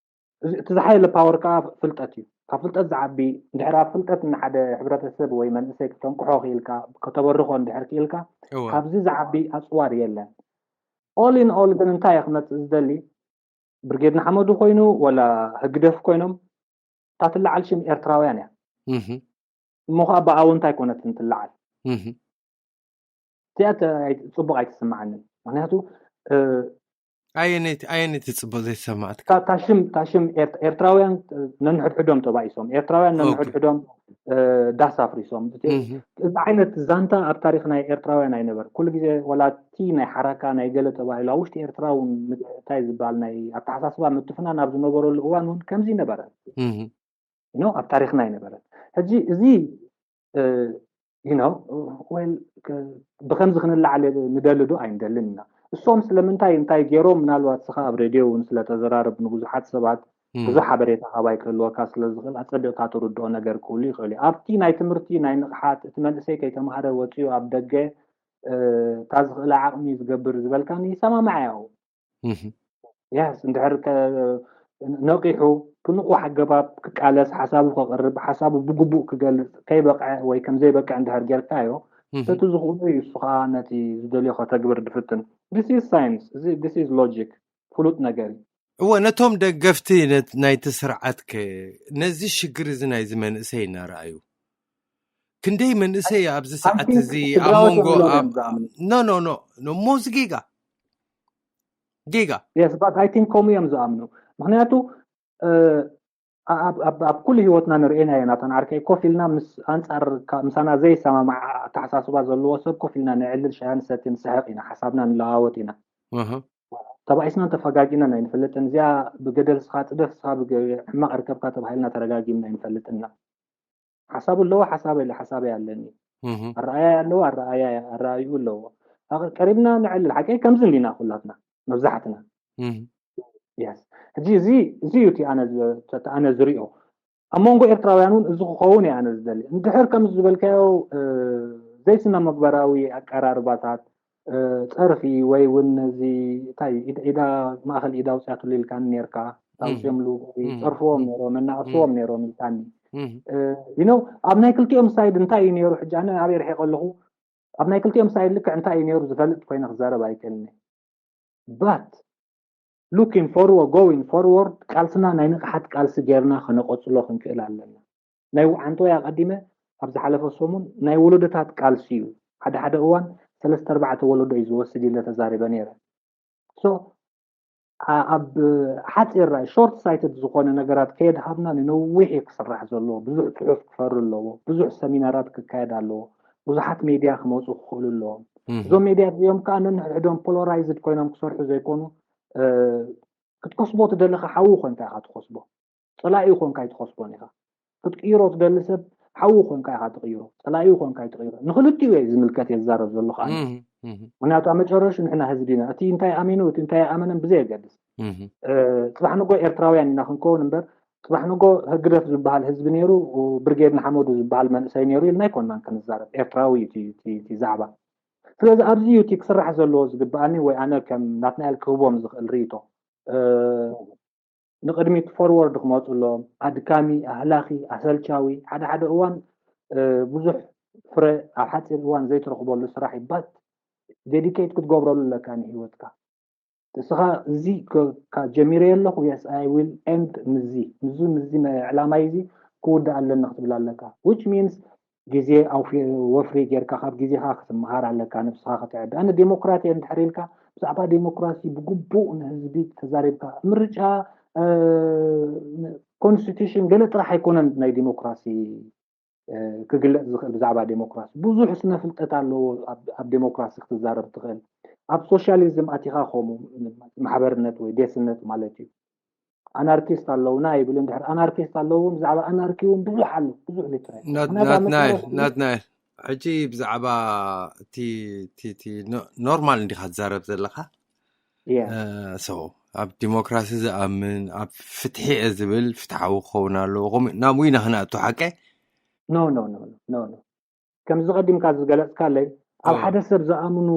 እዚ- እቲ ዝሓየለ ፓወር ከዓ ፍልጠት እዩ። ካብ ፍልጠት ዝዓቢ እንድሕር ኣብ ፍልጠት ንሓደ ሕብረተሰብ ወይ መንእሰይ ክተንቅሖ ክኢልካ ከተበርኾ እንድሕር ክኢልካ እወ። ካብዚ ዝዓቢ ኣፅዋር የለን። ኦል ኢን ኦል ግን እንታይ እየ ክመፅእ ዝደሊ ብርጌድ ንሓመዱ ኮይኑ ወላ ህግደፍ ኮይኖም እታ ትለዓል ሽም ኤርትራውያን እያ። እህ። እሞ ከዓ ብኣወንታ ኣይኮነትን ትለዓል። እህ። እዚኣ ተ- ኣይ- ፅቡቅ ኣይትስምዓንን። ምክንያቱ እ፣ ኣየነይቲ ኣየነይቲ ፅቡቅ ዘይሰማዕትካ? እታ እታ ሽም እታ ሽም ኤርት- ኤርትራውያን እ፣ ነንሕድሕዶም ተባኢሶም ኤርትራውያን ኦኬ። ነንሕድሕዶም እ፣ ዳስ ኣፍሪሶም እቲ- እህ። እዚ ዓይነት ዛንታ ኣብ ታሪክ ናይ ኤርትራውያን ኣይነበር። ኩሉ ግዜ ወላ እቲ ናይ ሓራካ ናይ ገለ ተባሂሉ ኣብ ውሽጢ ኤርትራ እውን ም- እንታይ ዝበሃል ናይ ኣተሓሳስባ ምትፍናን ኣብ ዝነበረሉ እዋን እውን ከምዚ ነበረ። እህ። ኖ ኣብ ታሪክና ኣይነበረን። ሕጂ እዚ ዩ ኖ ወል ብከምዚ ክንለዓል ንደሊ ዶ ኣይንደልን ኢና። እሶም ስለምንታይ እንታይ ገይሮም ምናልባት ስኻ ኣብ ሬድዮ እውን ስለተዘራረብ ንብዙሓት ሰባት እህ። ብዙሕ ሓበሬታ ካባይ ክህልወካ ስለ ዝኽእል ኣጸቢቕካ ትርድኦ ነገር ክህሉ ይኽእል እዩ። ኣብቲ ናይ ትምህርቲ ናይ ንቕሓት እቲ መንእሰይ ከይተማህረ ወፂኡ ኣብ ደገ እ፣ እታ ዝኽእላ ዓቕሚ ዝገብር ዝበልካኒ ይሰማማዕ ያው እህ። ያስ እንድሕር ከ- ነቂሑ ብንቑሕ ኣገባብ ክቃለስ ሓሳቡ ከቕርብ ሓሳቡ ብግቡእ ክገልፅ ከይበቅዐ ወይ ከም ዘይበቅዐ እንድሕር ጌርካዮ እህ። በቲ ዝኽእሉ እዩ እሱ ከዓ ነቲ ዝደልዮ ከተግብር ድፍትን። This is science, this is logic፣ ፍሉጥ ነገር እዩ። እወ ነቶም ደገፍቲ ነት- ናይቲ ስርዓት ከ ነዚ ሽግር እዚ ናይዚ መንእሰይ እናረኣዩ ክንደይ መንእሰይ ኣብዚ ሰዓት think እዚ ኣብ ትግራዎት መንጎ እዮም ኣብ- ዝኣምኑ። ኖ ኖ ኖ ኖ ሞዚ ጌጋ ጌጋ Yes, but I think ከምኡ እዮም ዝኣምኑ። ምክንያቱ እ፣ ኣብ ኣብ- ኣብ ኩሉ ህይወትና ንርእየናዮ ናታን ዓርከይ ኮፍ ኢልና ምስ ኣንፃር ካ- ምሳና ዘይሰማማዕ ኣተሓሳስባ ዘለዎ ሰብ ኮፍ ኢልና ነዕልል ሻሂ ንሰቲ ንስሕቕ ኢና ሓሳብና ንለዋወጥ ኢና። እህ። ተባኢስናን ተፈጋጊናን ኣይንፈልጥን። እዚኣ ብገደል ስኻ ፅደፍ ስኻ ብገ- ሕማቕ ርከብካ ተባሂልና ተረጋጊምና ኣይንፈልጥን ኢና። ሓሳቡ ኣለዎ፣ ሓሳብ ኢለ ሓሳበይ ኣለኒ። ኣረኣያ ኣለዎ፣ ኣረኣያ ኣረኣዩ ኣለዎ። ቀሪብና ንዕልል። ሓቂ ከምዚ እንዲና ኩላትና መብዛሕትና። ሕጂ እዚ እዚ እዩ እቲ ኣነ ዝሪኦ። ኣብ መንጎ ኤርትራውያን እውን እዚ ክኸውን እየ ኣነ ዝደሊ። እንድሕር ከም ዝበልካዮ ዘይስነ መግበራዊ ኣቀራርባታት፣ ጸርፊ ወይ እውን እዚ እንታይ ኢዳ ማእኸል ኢዳ ኣውፅያትሉ ኢልካኒ ነርካ። ኣውፅዮምሉ ጸርፍዎም ነሮም፣ እናቐስዎም ነሮም ኢልካኒ። ይነው ኣብ ናይ ክልቲኦም ሳይድ እንታይ እዩ ነይሩ? ሕጂ ኣነ ኣበይ ርሒቐ ኣለኹ? ኣብ ናይ ክልቲኦም ሳይድ ልክዕ እንታይ እዩ ነይሩ ዝፈልጥ ኮይነ ክዛረብ ኣይክእልን። But looking forward, going forward, ቃልስና ናይ ንቕሓት ቃልሲ ጌርና ከነቐፅሎ ክንክእል ኣለና። ናይ ውዓንቶ ኣቀዲመ ኣብ ዝሓለፈ ሰሙን ናይ ወለዶታት ቃልሲ እዩ። ሓደ ሓደ እዋን ሰለስተ ኣርባዕተ ወለዶ እዩ ዝወስድ ኢለ ተዛሪበ ነይረ። So ኣብ ሓፂር ራይ፣ ሾርት ሳይትድ ዝኾነ ነገራት ከየድሃብና ንነዊሕ እዩ ክስራሕ ዘለዎ። ብዙሕ ፅሑፍ ክፈሪ ኣለዎ፣ ብዙሕ ሰሚናራት ክካየድ ኣለዎ፣ ብዙሓት ሜድያ ክመፁ ክኽእሉ ኣለዎም። እዞም ሜድያ እዚኦም ከዓ ነንሕድሕዶም ፖላራይዝድ ኮይኖም ክሰርሑ ዘይኮኑ፣ ክትከስቦ ትደሊ ሓዊ ኮንካ ኢኻ ትኸስቦ፣ ፀላኢ ኮንካ ኣይትኸስቦን ኢኻ። ክትቅይሮ ትደሊ ሰብ ሓዊ ኮንካ ኢኻ ትቕይሮ፣ ፀላኢ ኮንካ ኣይትቕይሮ። ንክልቲኡ እየ ዝምልከት እየ ዝዛረብ ዘለኹ ኣነ። ምክንያቱ ኣብ መጨረሹ ንሕና ህዝቢ ኢና። እቲ እንታይ ኣሚኑ እቲ እንታይ ኣመነን ብዘየገድስ፣ ፅባሕ ንጎ ኤርትራውያን ኢና ክንከውን እምበር፣ ፅባሕ ንጎ ህግደፍ ዝበሃል ህዝቢ ነይሩ፣ ብርጌድ ንሓመዱ ዝበሃል መንእሰይ ነይሩ ኢልና ኣይኮንናን ክንዛረብ። ኤርትራዊ እዩ እቲ ዛዕባ። ስለዚ ኣብዚ እዩ እቲ ክስራሕ ዘለዎ ዝግብኣኒ ወይ ኣነ ከም ናትናኤል ክህቦም ዝኽእል ርእይቶ። ንቕድሚት ፎርወርድ ክመፁ ኣለዎም። ኣድካሚ፣ ኣህላኺ፣ ኣሰልቻዊ፣ ሓደ ሓደ እዋን ብዙሕ ፍረ ኣብ ሓፂር እዋን ዘይትረኽበሉ ስራሕ ይባት ዴዲኬት ክትገብረሉ ኣለካ ንህይወትካ። እስኻ እዚ ጀሚረ ኣለኹ፣ yes I will end ምዚ ምዚ ምዚ ዕላማይ እዚ ክውዳእ ኣለኒ ክትብል ኣለካ። Which means ግዜ ወፍሪ ጌርካ ካብ ግዜኻ ክትመሃር ኣለካ፣ ነብስኻ ከተዕቢ። ኣነ ዴሞክራት እየ እንድሕር ኢልካ ብዛዕባ ዴሞክራሲ ብግቡእ ንህዝቢ ተዛሪብካ፣ ምርጫ፣ ኮንስቲቱሽን ገለ ጥራሕ ኣይኮነን ናይ ዴሞክራሲ ክግለፅ ዝኽእል። ብዛዕባ ዴሞክራሲ ብዙሕ ስነ ፍልጠት ኣለዎ ኣብ ዴሞክራሲ ክትዛረብ ትኽእል። ኣብ ሶሻሊዝም ኣቲኻ ከምኡ ማሕበርነት ወይ ዴስነት ማለት እዩ። ኣናርኪስት ኣለውና ይብል። እንድሕር ኣናርኪስት ኣለዉ እውን ብዛዕባ ኣናርኪ እውን ብዙሕ ኣሎ፣ ብዙሕ ሊትሬቸር። ናትናኤል፣ ናትናኤል፣ ሕጂ ብዛዕባ እቲ ኖርማል እንዲኻ ትዛረብ ዘለኻ። ሶ ኣብ ዲሞክራሲ ዝኣምን፣ ኣብ ፍትሒ እየ ዝብል፣ ፍትሓዊ ክኸውን ኣለዎ። ናብኡ ኢና ክነኣቱ ሓቀ? ኖ ኖ ኖ ኖ ኖ። ከምዚ ቀዲምካ ዝገለጽካለይ፣ ኣብ ሓደ ሰብ ዝኣምኑ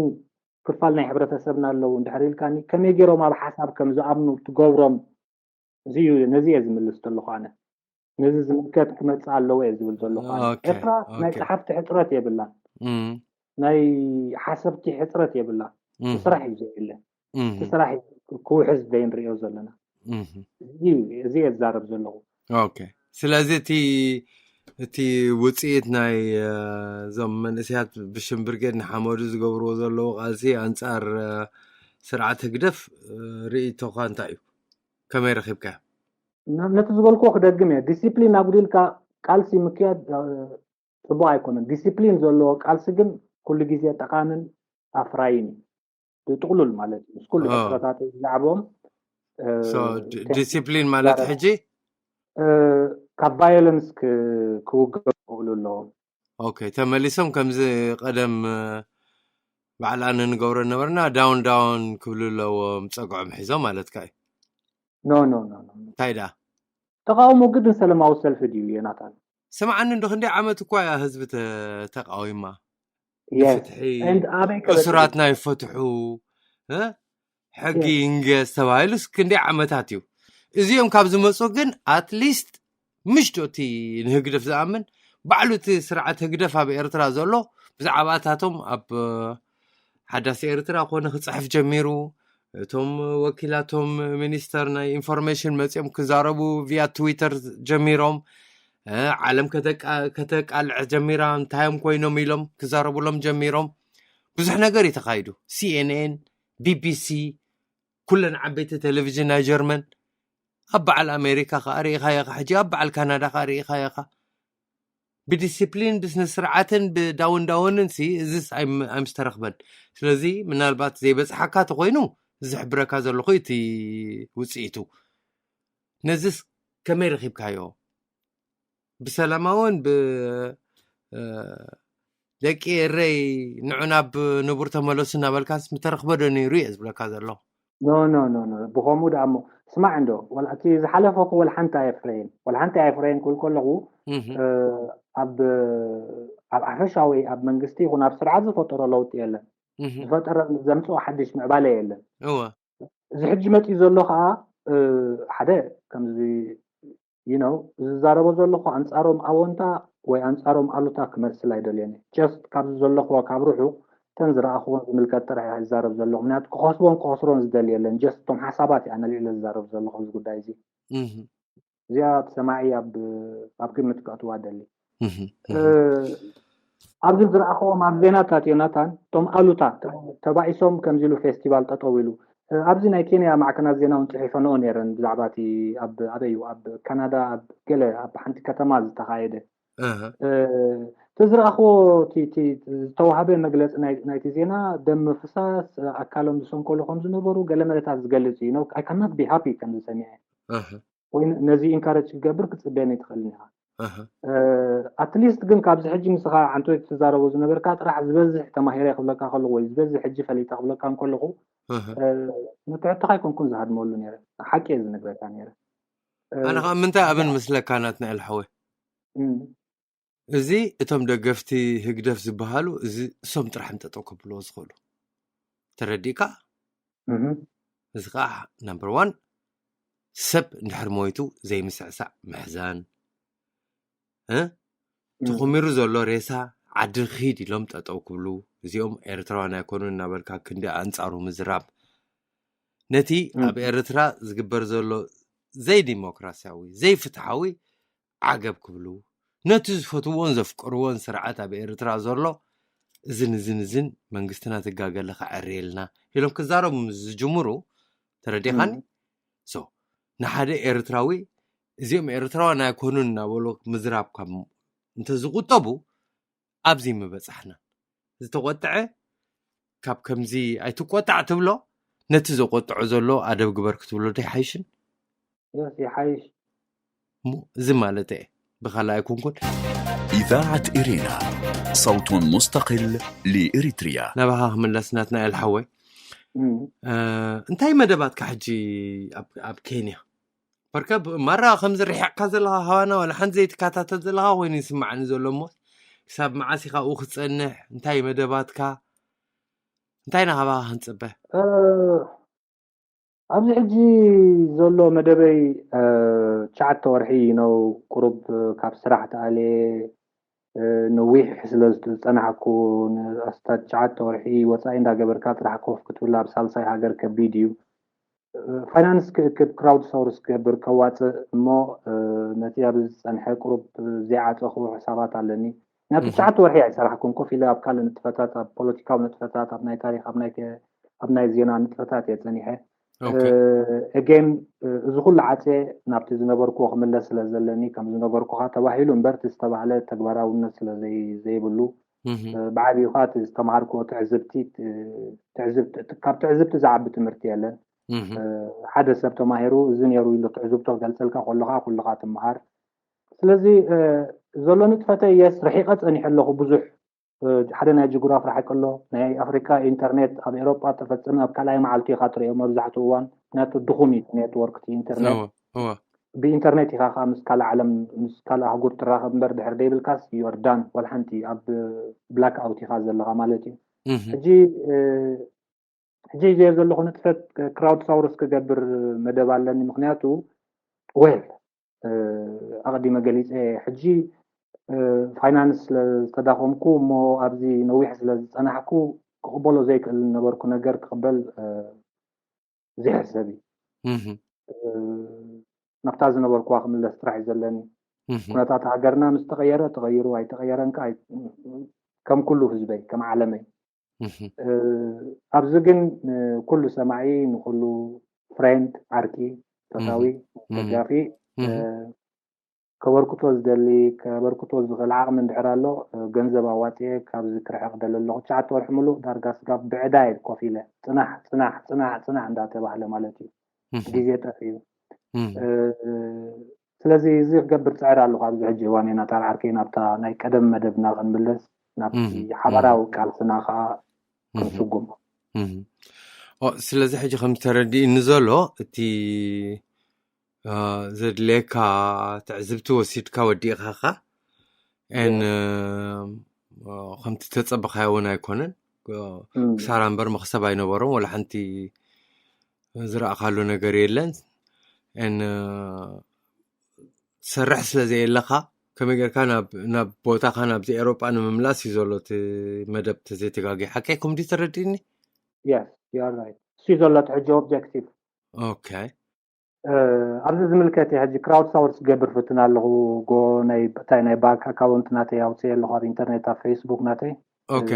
ክፋል ናይ ሕብረተሰብና ኣለዉ እንድሕር ኢልካኒ፣ ከመይ ገይሮም ኣብ ሓሳብ ከም ዝኣምኑ ትገብሮም፣ እዚ እዩ፣ ነዚ እየ ዝምልስ ዘለኹ ኣነ። ነዚ ዝምልከት ክመጽእ ኣለዎ እየ ዝብል ዘለኹ ኣነ። ኤርትራ ናይ ጸሓፍቲ ሕጽረት የብላን፣ ናይ ሓሰብቲ ሕጽረት የብላን። እቲ ስራሕ እዩ ዘየለ፣ እቲ ስራሕ እዩ ክውሕዝ ዘይንርእዮ ዘለና። እዚ እየ ዝዛረብ ዘለኹ። ኦኬ። ስለዚ እቲ እቲ ውፅኢት ናይ እዞም መንእሰያት ብሽም ብርጌድ ንሓመዱ ዝገብርዎ ዘለዉ ቃልሲ ኣንፃር ስርዓት ህግደፍ ርእይቶኻ እንታይ እዩ? ከመይ ረኺብካዮ? ነቲ ዝበልክዎ ክደግም እየ። ዲሲፕሊን ኣጉዲልካ ቃልሲ ምክያድ ፅቡቅ ኣይኮነን። ዲሲፕሊን ዘለዎ ቃልሲ ግን ኩሉ ግዜ ጠቃምን ኣፍራይን እዩ። ብጥቅሉል ማለት እዩ። ምስ ኩሉ ሕፅረታት ዛዕቦም ዲሲፕሊን ማለት ሕጂ ካብ ቫዮለንስ ክውገዱ ክኽእሉ ኣለዎም። ኦኬ፣ ተመሊሶም ከምዚ ቀደም ባዕላን ንገብሮ ነበርና ዳውን ዳውን ክብሉ ኣለዎም፣ ፀግዖም ሒዞም ማለትካ እዩ። ኖ ኖ ኖ ኖ። እንታይ ደኣ? ተቃውሞ ግድን ሰላማዊ ሰልፊ ድዩ ዮናታን? ስምዓኒ እንዶ ክንደይ ዓመት እኳ እያ ህዝቢ ተ- ተቃዊማ Yes. ፍትሒ And ኣበይ ከበጽሕ? እሱራትና ይፈትሑ እ? ሕጊ ይንገስ ተባሂሉስ ክንደይ ዓመታት እዩ። እዚኦም ካብ ዝመፁ ግን ኣትሊስት ምሽቶ እቲ ንህግደፍ ዝኣምን ባዕሉ እቲ ስርዓት ህግደፍ ኣብ ኤርትራ ዘሎ ብዛዕባታቶም ኣብ ሓዳስ ኤርትራ ኮነ ክፅሕፍ ጀሚሩ። እቶም ወኪላቶም ሚኒስተር ናይ ኢንፎርሜሽን መፂኦም ክዛረቡ ቪያ ትዊተር ጀሚሮም። ዓለም ከተቃልዕ ጀሚራ፣ እንታዮም ኮይኖም ኢሎም ክዛረቡሎም ጀሚሮም። ብዙሕ ነገር እዩ ተኻይዱ። ሲኤንኤን፣ ቢቢሲ፣ ኩለን ዓበይቲ ቴሌቪዥን ናይ ጀርመን፣ ኣብ በዓል ኣሜሪካ ከዓ ርኢኻዮ ኢኻ፣ ሕጂ ኣብ በዓል ካናዳ ከዓ ርኢኻዮ ኢኻ። ብዲሲፕሊን ብስነ ስርዓትን ብዳውን ዳውንን ሲ እዚስ ኣይምስተረኽበን። ስለዚ ምናልባት ዘይበፅሓካ ተኮይኑ ዝሕብረካ ዘለኹ እቲ ውፅኢቱ። ነዚስ ከመይ ረኺብካዮ? ብሰላማውን ብ እ፣ ደቂ ኤረይ ንዑ ናብ ንቡር ተመለሱ እናበልካስ ምተረኽበ ዶ ነይሩ እየ ዝብለካ ዘለኹ። ኖ ኖ ኖ ኖ ብኸምኡ ደኣ እሞ ስማዕ እንዶ፣ ዋላ እቲ ዝሓለፈ እኮ ወላ ሓንቲ ኣየፍረየን፣ ወላ ሓንቲ ኣየፍረየን ክብል ከለኹ፣ እህ፣ እ፣ ኣብ ኣብ ሓፈሻዊ ኣብ መንግስቲ ይኹን ኣብ ስርዓት ዝፈጠሮ ለውጢ የለን። እህ፣ ዝፈጠረ፣ ዘምፅኦ ሓድሽ ምዕባለ የለን። እወ፣ እዚ ሕጂ መፂኡ ዘሎ ከዓ፣ እ፣ ሓደ ከምዚ you know ዝዛረቦ ዘለኹ ኣንፃሮም ኣወንታ ወይ ኣንፃሮም ኣሉታ ክመስል ኣይደልየን። ጀስት ካብዚ ዘለኹዎ ካብ ርሑቕ እተን ዝረኣኽዎን ዝምልከት ጥራሕ እየ ዝዛረብ ዘለኹ። ምክንያቱ ክኸስቦን ክኸስሮን ዝደሊ የለን። ጀስት እቶም ሓሳባት እየ ኣነልዒለ ዝዛረብ ዘለኹ ኣብዚ ጉዳይ እዚ። እህ፣ እዚኣ እቲ ሰማዒ ኣብ ኣብ ግምት ከእትዋ ደሊ። እህ፣ እ፣ ኣብዚ ዝረኣኽዎም ኣብ ዜናታት ዮናታን፣ እቶም ኣሉታ ተባኢሶም ከምዚ ኢሉ ፌስቲቫል ጠጠው ኢሉ። እ፣ ኣብዚ ናይ ኬንያ ማዕከናት ዜና እውን ፅሒፈንኦ ነይረን ብዛዕባ እቲ ኣብ ኣበይ እዩ ኣብ ካናዳ ኣብ ገለ ኣብ ሓንቲ ከተማ ዝተኻየደ እህ፣ እ፣ እቲ ዝረኣኽዎ እቲ እቲ ዝተዋህበ መግለፂ ናይ- ናይቲ ዜና ደም ምፍሳስ ኣካሎም ዝሰንከሉ ከም ዝነበሩ ገለ መለታት ዝገልፅ እዩ። I cannot be happy ከም ዝሰሚዐ እህ፣ ወይ ነዚ ኢንካረጅ ክገብር ክትፅበየኒ ትኽእልን ኢኻ። እህ፣ ኣትሊስት ግን ካብዚ ሕጂ ንስኻ ዓንቶ ትዛረቦ ዝነበርካ ጥራሕ ዝበዝሕ ተማሂረ ክብለካ ከለኹ ወይ ዝበዝሕ ሕጂ ፈሊጠ ክብለካ እንከለኹ እህ። እ፣ ንትሕትኻ ኣይኮንኩን ዝሃድመሉ ነይረ፣ ሓቂ እየ ዝነግረካ ነይረ። እ፣ ኣነ ከዓ ምንታይ ኣብን ምስለካ ናትናኤል ሓወይ፣ እም፣ እዚ እቶም ደገፍቲ ህግደፍ ዝበሃሉ እዚ እሶም ጥራሕ እንጠጠው ከብልዎ ዝኽእሉ ተረዲእካ። እም፣ እዚ ከዓ ናምበር ዋን፣ ሰብ እንድሕር ሞይቱ ዘይምስዕሳዕ ምሕዛን እ? እቲ እም፣ ኩሚሩ ዘሎ ሬሳ ዓዲ ኺድ ኢሎም ጠጠው ክብሉ፣ እዚኦም ኤርትራውያን ኣይኮኑን እናበልካ ክንዲ ኣንጻሩ ምዝራብ፣ ነቲ እም፣ ኣብ ኤርትራ ዝግበር ዘሎ ዘይዲሞክራሲያዊ ዘይፍትሓዊ ዓገብ ክብሉ፣ ነቲ ዝፈትዎን ዘፍቅርዎን ስርዓት ኣብ ኤርትራ ዘሎ እዝን እዝን እዝን መንግስትና ትጋገለ ከዐርየልና ኢሎም ክዛረቡ ምስ ዝጅምሩ፣ ተረዲኻኒ? እም። So ንሓደ ኤርትራዊ እዚኦም ኤርትራውያን ኣይኮኑን እናበሉ ምዝራብ ካብ እንተዝቁጠቡ ኣብዚ ምበጻሕና። ዝተቆጥዐ ካብ ከምዚ ኣይትቆጣዕ ትብሎ፣ ነቲ ዘቆጥዖ ዘሎ ኣደብ ግበር ክትብሎ ዶ ይሓይሽን? የስ ይሓይሽ። እሞ እዚ ማለት እየ ብኻልእ ኣይኮንኩን። إذاعة إرينا، صوت مستقل لإريتريا. ናባኻ ክምለስ ናትናኤል ሓወይ። እም። እ፣ እንታይ መደባትካ ሕጂ ኣብ ኣብ ኬንያ? በርከ ብ- ማራ ከምዚ ርሒቕካ ዘለኻ ሃዋና ዋላ ሓንቲ ዘይትከታተል ዘለኻ ኮይኑ ይስማዓኒ ዘሎ እሞ ክሳብ መዓስ ኢኻ ኣብኡ ክትጸንሕ? እንታይ መደባትካ? እንታይ ናኻባኻ ክንጽበ? እ፣ ኣብዚ ሕጂ ዘሎ መደበይ እ፣ ትሽዓተ ወርሒ ነው ቁሩብ እ፣ ካብ ስራሕ ተኣልየ እ፣ ነዊሕ ስለ ዝጸናሕኩ ንኣስታት ትሽዓተ ወርሒ ወጻኢ እንዳገበርካ ጥራሕ ኮፍ ክትብል ኣብ ሳልሳይ ሃገር ከቢድ እዩ። ፋይናንስ ክእክብ ክራውድ ሶርስ ክገብር ከዋፅእ እሞ ነቲ ኣብ ዝፀንሐ ቁሩብ ዘይዓፀኹ ሕሳባት ኣለኒ። ናብቲ ትሽዓተ ወርሒ ኣይሰራሕኩን ኮፍ ኢለ ኣብ ካልእ ንጥፈታት ኣብ ፖለቲካዊ ንጥፈታት ኣብ ናይ ታሪክ ኣብ ናይ ዜና ንጥፈታት እየ ፀኒሐ። እጌን እዚ ኩሉ ዓፅየ ናብቲ ዝነበርኩዎ ክምለስ ስለ ዘለኒ ከም ዝነበርኩካ ተባሂሉ እምበር እቲ ዝተባህለ ተግባራውነት ስለ ዘይብሉ ብዓብዩ ከዓ እቲ ዝተምሃርክዎ ትዕዝብቲ ካብ ትዕዝብቲ ዝዓቢ ትምህርቲ የለን። ሓደ ሰብ ተማሂሩ እዚ ነይሩ ኢሉ ትዕዝብቶ ክገልፀልካ ከለካ ኩልካ ትምሃር። ስለዚ ዘሎ ንጥፈተይ የስ ርሒቀ ፀኒሐ ኣለኹ ብዙሕ ሓደ ናይ ጅጉራፍ ርሓቂ ኣሎ ናይ ኣፍሪካ ኢንተርኔት ኣብ ኤሮጳ ተፈፀመ ኣብ ካልኣይ መዓልቲ ኢካ ትሪኦ መብዛሕትኡ እዋን ምክንያቱ ድኹም እዩ ኔትወርክ ኢንተርኔት ብኢንተርኔት ኢካ ከዓ ምስ ካልእ ዓለም ምስ ካልእ ኣህጉር ትራኸብ እምበር ድሕር ደይብልካስ ዮርዳን ዋላ ሓንቲ ኣብ ብላክ ኣውት ኢካ ዘለካ ማለት እዩ። ሕጂ ሕጂ ዘየ ዘለኹ ንጥፈት ክራውድ ሳውርስ ክገብር መደብ ኣለኒ ምክንያቱ ዌል ኣቐዲመ ገሊፀ ሕጂ ፋይናንስ ስለዝተዳኸምኩ እሞ ኣብዚ ነዊሕ ስለዝፀናሕኩ ክቕበሎ ዘይክእል ዝነበርኩ ነገር ክቕበል ዘይሕሰብ እዩ። ናብታ ዝነበርኩዋ ክምለስ ጥራሕ እዩ ዘለኒ። ኩነታት ሃገርና ምስ ተቐየረ ተቐይሩ ኣይተቐየረን ከዓ ከም ኩሉ ህዝበይ ከም ዓለመይ ኣብዚ ግን ንኩሉ ሰማዒ ንኩሉ ፍሬንድ ዓርኪ ፈታዊ ደጋፊ ከበርክቶ ዝደሊ ከበርክቶ ዝኽእል ዓቕሚ እንድሕር ኣሎ ገንዘብ ኣዋፅኤ ካብዚ ክርሕቕ ደሊ ኣለኹ። ትሽዓተ ወርሒ ሙሉእ ዳርጋ ስጋብ ብዕዳይ ኮፍ ኢለ ፅናሕ ፅናሕ ፅናሕ ፅናሕ እንዳተባህለ ማለት እዩ። ግዜ ጠፊኡ ስለዚ እዚ ክገብር ጸዕር ኣለኹ ኣብዚ ሕጂ እዋን ኢና ታር ዓርከይ ናብታ ናይ ቀደም መደብና ክንምለስ ናብቲ ሓባራዊ ቃልስና ከዓ ክንስጉም። ስለዚ ሕጂ ከም ተረዲእኒ ዘሎ እቲ ዘድልየካ ትዕዝብቲ ወሲድካ ወዲእኻኻ ን ከምቲ ተጸበኻዮ እውን ኣይኮነን። ክሳራ እምበር መኽሰብ ኣይነበሮም። ወላ ሓንቲ ዝረእኻሉ ነገር የለን። ን ትሰርሕ ስለ ዘየለኻ ከመይ ጌርካ ናብ ቦታኻ ናብዚ ኤሮጳ ንምምላስ እዩ ዘሎ እቲ መደብ ተዘይተጋጊ ሓቀይ ኩምዲ ተረዲእኒ። እሱ ዘሎ እቲ ሕጂ ኦብጀክቲቭ። ኦኬ ኣብዚ ዝምልከት ሕጂ ክራውድ ሳውርስ ገብር ፍትን ኣለኹ። ጎ ናይ ባንክ ኣካውንት ናተይ ኣውፅእ ኣለኹ ኣብ ኢንተርኔት ኣብ ፌስቡክ ናተይ። ኦኬ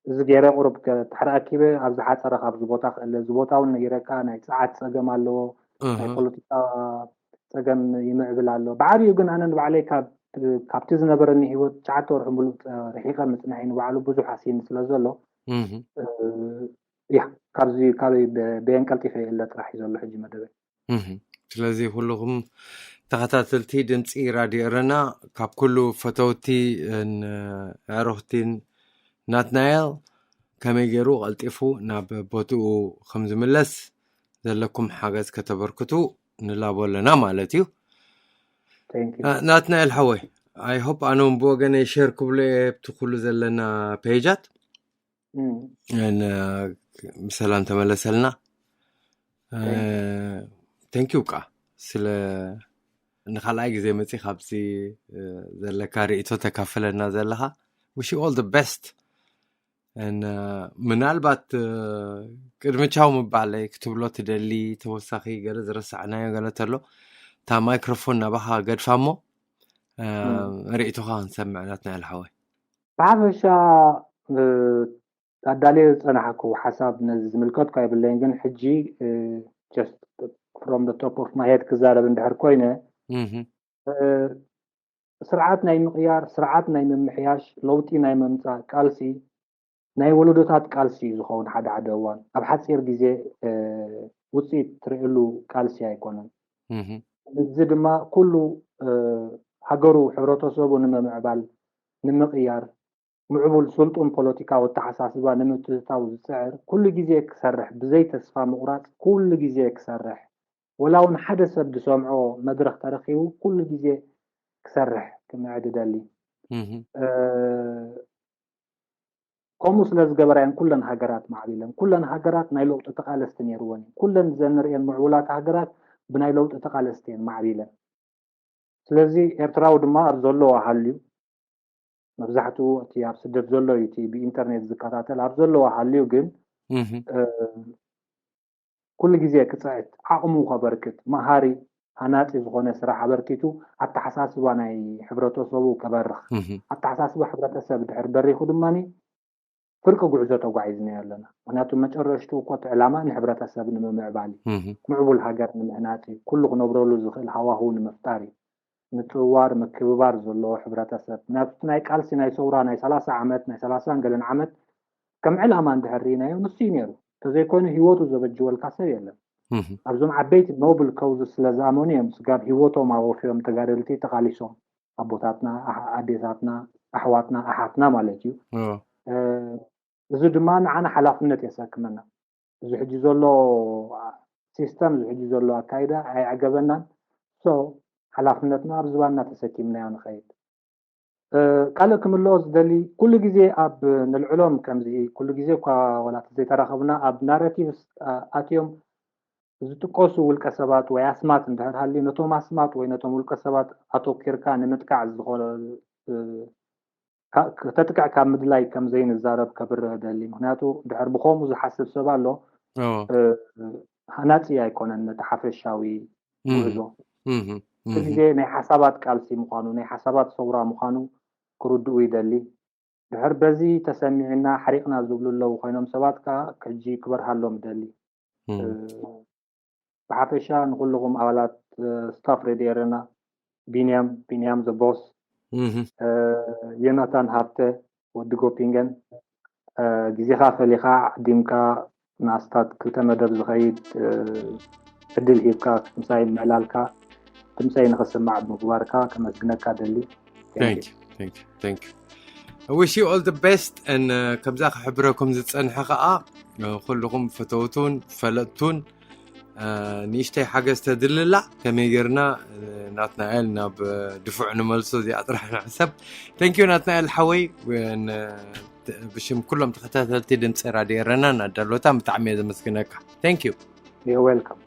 እዚ ገይረ ቁሩብ ተሕረኣኪበ ኣብዚ ሓፀረ ካብዚ ቦታ ክእለ እዚ ቦታ እውን ነጊረካ ናይ ፀዓት ፀገም ኣለዎ ናይ ፖለቲካ ፀገም ይምዕብል ኣሎ። ብዓብዩ ግን ኣነ ንባዕለይ ካብቲ ዝነበረኒ ሂወት ትሽዓተ ወርሒ ሙሉእ ርሒቀ ምፅንሐይ ንባዕሉ ብዙሕ ኣስይኒ ስለ ዘሎ ያ ካብዚ ካበይ በየን ቀልጢፈ የለ ጥራሕ እዩ ዘሎ ሕጂ መደበይ። ስለዚ ኩልኹም ተኸታተልቲ ድምፂ ራድዮ ኤረና ካብ ኩሉ ፈተውቲ ኣዕሩኽቲን ናትናኤል ከመይ ገይሩ ቀልጢፉ ናብ ቦትኡ ከም ዝምለስ ዘለኩም ሓገዝ ከተበርክቱ ንላቦ ኣለና ማለት እዩ። ናትናኤል ሓወይ I hope ኣነ እውን ብወገነይ ሸር ክብሎ እየ ኣብቲ ኩሉ ዘለና ፔጃት ብሰላም ተመለሰልና። Thank you ቃ ስለ ንካልኣይ ግዜ መፂ ካብዚ ዘለካ ርእቶ ተካፍለና ዘለካ wish you all the best። ምናልባት ቅድሚ ቻው ምባለይ ክትብሎ ትደሊ ተወሳኺ ገለ ዝረሳዕናዮ ገለ ተሎ እታ ማይክሮፎን ናባኻ ገድፋ እሞ ርእቶኻ ክንሰምዕ ናትናኤል ሓወይ። ብሓፈሻ ኣዳልየ ዝፀናሕኩ ሓሳብ ነዚ ዝምልከትኩ ኣይብለይን ግን ሕጂ just from the top of my head ክዛረብ እንድሕር ኮይነ ስርዓት ናይ ምቕያር ስርዓት ናይ ምምሕያሽ ለውጢ ናይ ምምፃእ ቃልሲ ናይ ወለዶታት ቃልሲ እዩ ዝኸውን ሓደ ሓደ እዋን ኣብ ሓፂር ግዜ ውፅኢት ትርእየሉ ቃልሲ ኣይኮነን። እዚ ድማ ኩሉ ሃገሩ ሕብረተሰቡ ንምምዕባል ንምቕያር ምዕቡል ስልጡን ፖለቲካዊ ኣተሓሳስባ ንምትእትታው ዝፅዕር ኩሉ ግዜ ክሰርሕ ብዘይ ተስፋ ምቑራፅ ኩሉ ግዜ ክሰርሕ ወላ እውን ሓደ ሰብ ዝሰምዖ መድረኽ ተረኺቡ ኩሉ ግዜ ክሰርሕ ክምዕድ እደሊ። ከምኡ ስለ ዝገበራ እየን ኩለን ሃገራት ማዕቢለን። ኩለን ሃገራት ናይ ለውጢ ተቓለስቲ ነይርወን እየን። ኩለን ዘንርእየን ምዕቡላት ሃገራት ብናይ ለውጢ ተቓለስቲ እየን ማዕቢለን። ስለዚ ኤርትራዊ ድማ ኣብ ዘለዎ ሃልዩ መብዛሕትኡ እቲ ኣብ ስደት ዘሎ እዩ እቲ ብኢንተርኔት ዝከታተል ኣብ ዘለዎ ሃልዩ ግን ኩሉ ግዜ ክፅዕት ዓቕሙ ከበርክት መሃሪ ሃናፂ ዝኾነ ስራሕ ኣበርኪቱ ኣተሓሳስባ ናይ ሕብረተሰቡ ከበርኽ ኣተሓሳስባ ሕብረተሰብ ድሕር በሪኹ ድማ ፍርቂ ጉዕዞ ተጓዒዝናዮ ኣለና። ምክንያቱ መጨረሽቱ እኮ እቲ ዕላማ ንሕብረተሰብ ንምምዕባል እዩ። ምዕቡል ሃገር ንምህናፅ እዩ። ኩሉ ክነብረሉ ዝኽእል ሃዋህው ንምፍጣር እዩ። ምጽውዋር፣ ምክብባር ዘለዎ ሕብረተሰብ። ናብቲ ናይ ቃልሲ ናይ ሰውራ ናይ ሰላሳ ዓመት ናይ ሰላሳን ገለን ዓመት ከም ዕላማ እንድሕር ርኢናዮ ንሱ እዩ ነይሩ። እንተዘይኮይኑ ህይወቱ ዘበጅወልካ ሰብ የለን። ኣብዞም ዓበይቲ ኖብል ከውዝ ስለ ዝኣመኑ እዮም ስጋብ ህይወቶም ኣወፍዮም ተጋደልቲ ተቓሊሶም። ኣቦታትና፣ ኣዴታትና፣ ኣሕዋትና፣ ኣሓትና ማለት እዩ። እዚ ድማ ንዓና ሓላፍነት የሰክመና። እዚ ሕጂ ዘሎ ሲስተም እዚ ሕጂ ዘሎ ኣካይዳ ኣየዕገበናን። So ሓላፍነትና ኣብ ዝባንና ተሰኪምናዮ ንኸይድ። ካልእ ክምልኦ ዝደሊ ኩሉ ግዜ ኣብ ንልዕሎም ከምዚ ኩሉ ግዜ እኳ ወላ ዘይተራኸብና ኣብ ናራቲቭ ኣትዮም ዝጥቀሱ ውልቀ ሰባት ወይ ኣስማት እንድሕር ሃልዩ ነቶም ኣስማት ወይ ነቶም ውልቀ ሰባት ኣተኪርካ ንምጥቃዕ ዝኾነ ከተጥቅዕ ካብ ምድላይ ከም ዘይንዛረብ ከብርህ እደሊ። ምክንያቱ ድሕር ብኸምኡ ዝሓስብ ሰብ ኣሎ ሃናፂ ኣይኮነን ነቲ ሓፈሻዊ ጉዕዞ። እቲ ግዜ ናይ ሓሳባት ቃልሲ ምዃኑ ናይ ሓሳባት ሰውራ ምዃኑ ክርድኡ ይደሊ። ድሕር በዚ ተሰሚዕና ሓሪቕና ዝብሉ ኣለዉ ኮይኖም ሰባት ከዓ ሕጂ ክበርሃሎም እደሊ። ብሓፈሻ ንኩልኹም ኣባላት ስታፍ ሬድዮ ኤረና ቢንያም ቢንያም ዘቦስ ዮናታን ሃብተ ወዲ ጎፒንገን ግዜኻ ፈሊኻ ዓዲምካ ንኣስታት ክልተ መደብ ዝኸይድ ዕድል ሂብካ ምሳይ ምዕላልካ ድምፀይ ንኽስማዕ ብምግባርካ ከመስግነካ ደሊ። Thank you, thank you, thank you. I wish you all the best. And ከምዛ ክሕብረኩም ዝፀንሐ ከዓ ኩልኹም ፈተውቱን ፈለጥቱን ንእሽተይ ሓገዝ ተድልላ ከመይ ጌርና ናትናኤል ናብ ድፉዕ ንመልሶ እዚኣ ጥራሕ ንሕሰብ። Thank you ናትናኤል ሓወይ፣ ብሽም ኩሎም ተኸታተልቲ ድምፂ ራድዮ ኤረና ናዳሎታ ብጣዕሚ እየ ዘመስግነካ። Thank you. You're welcome.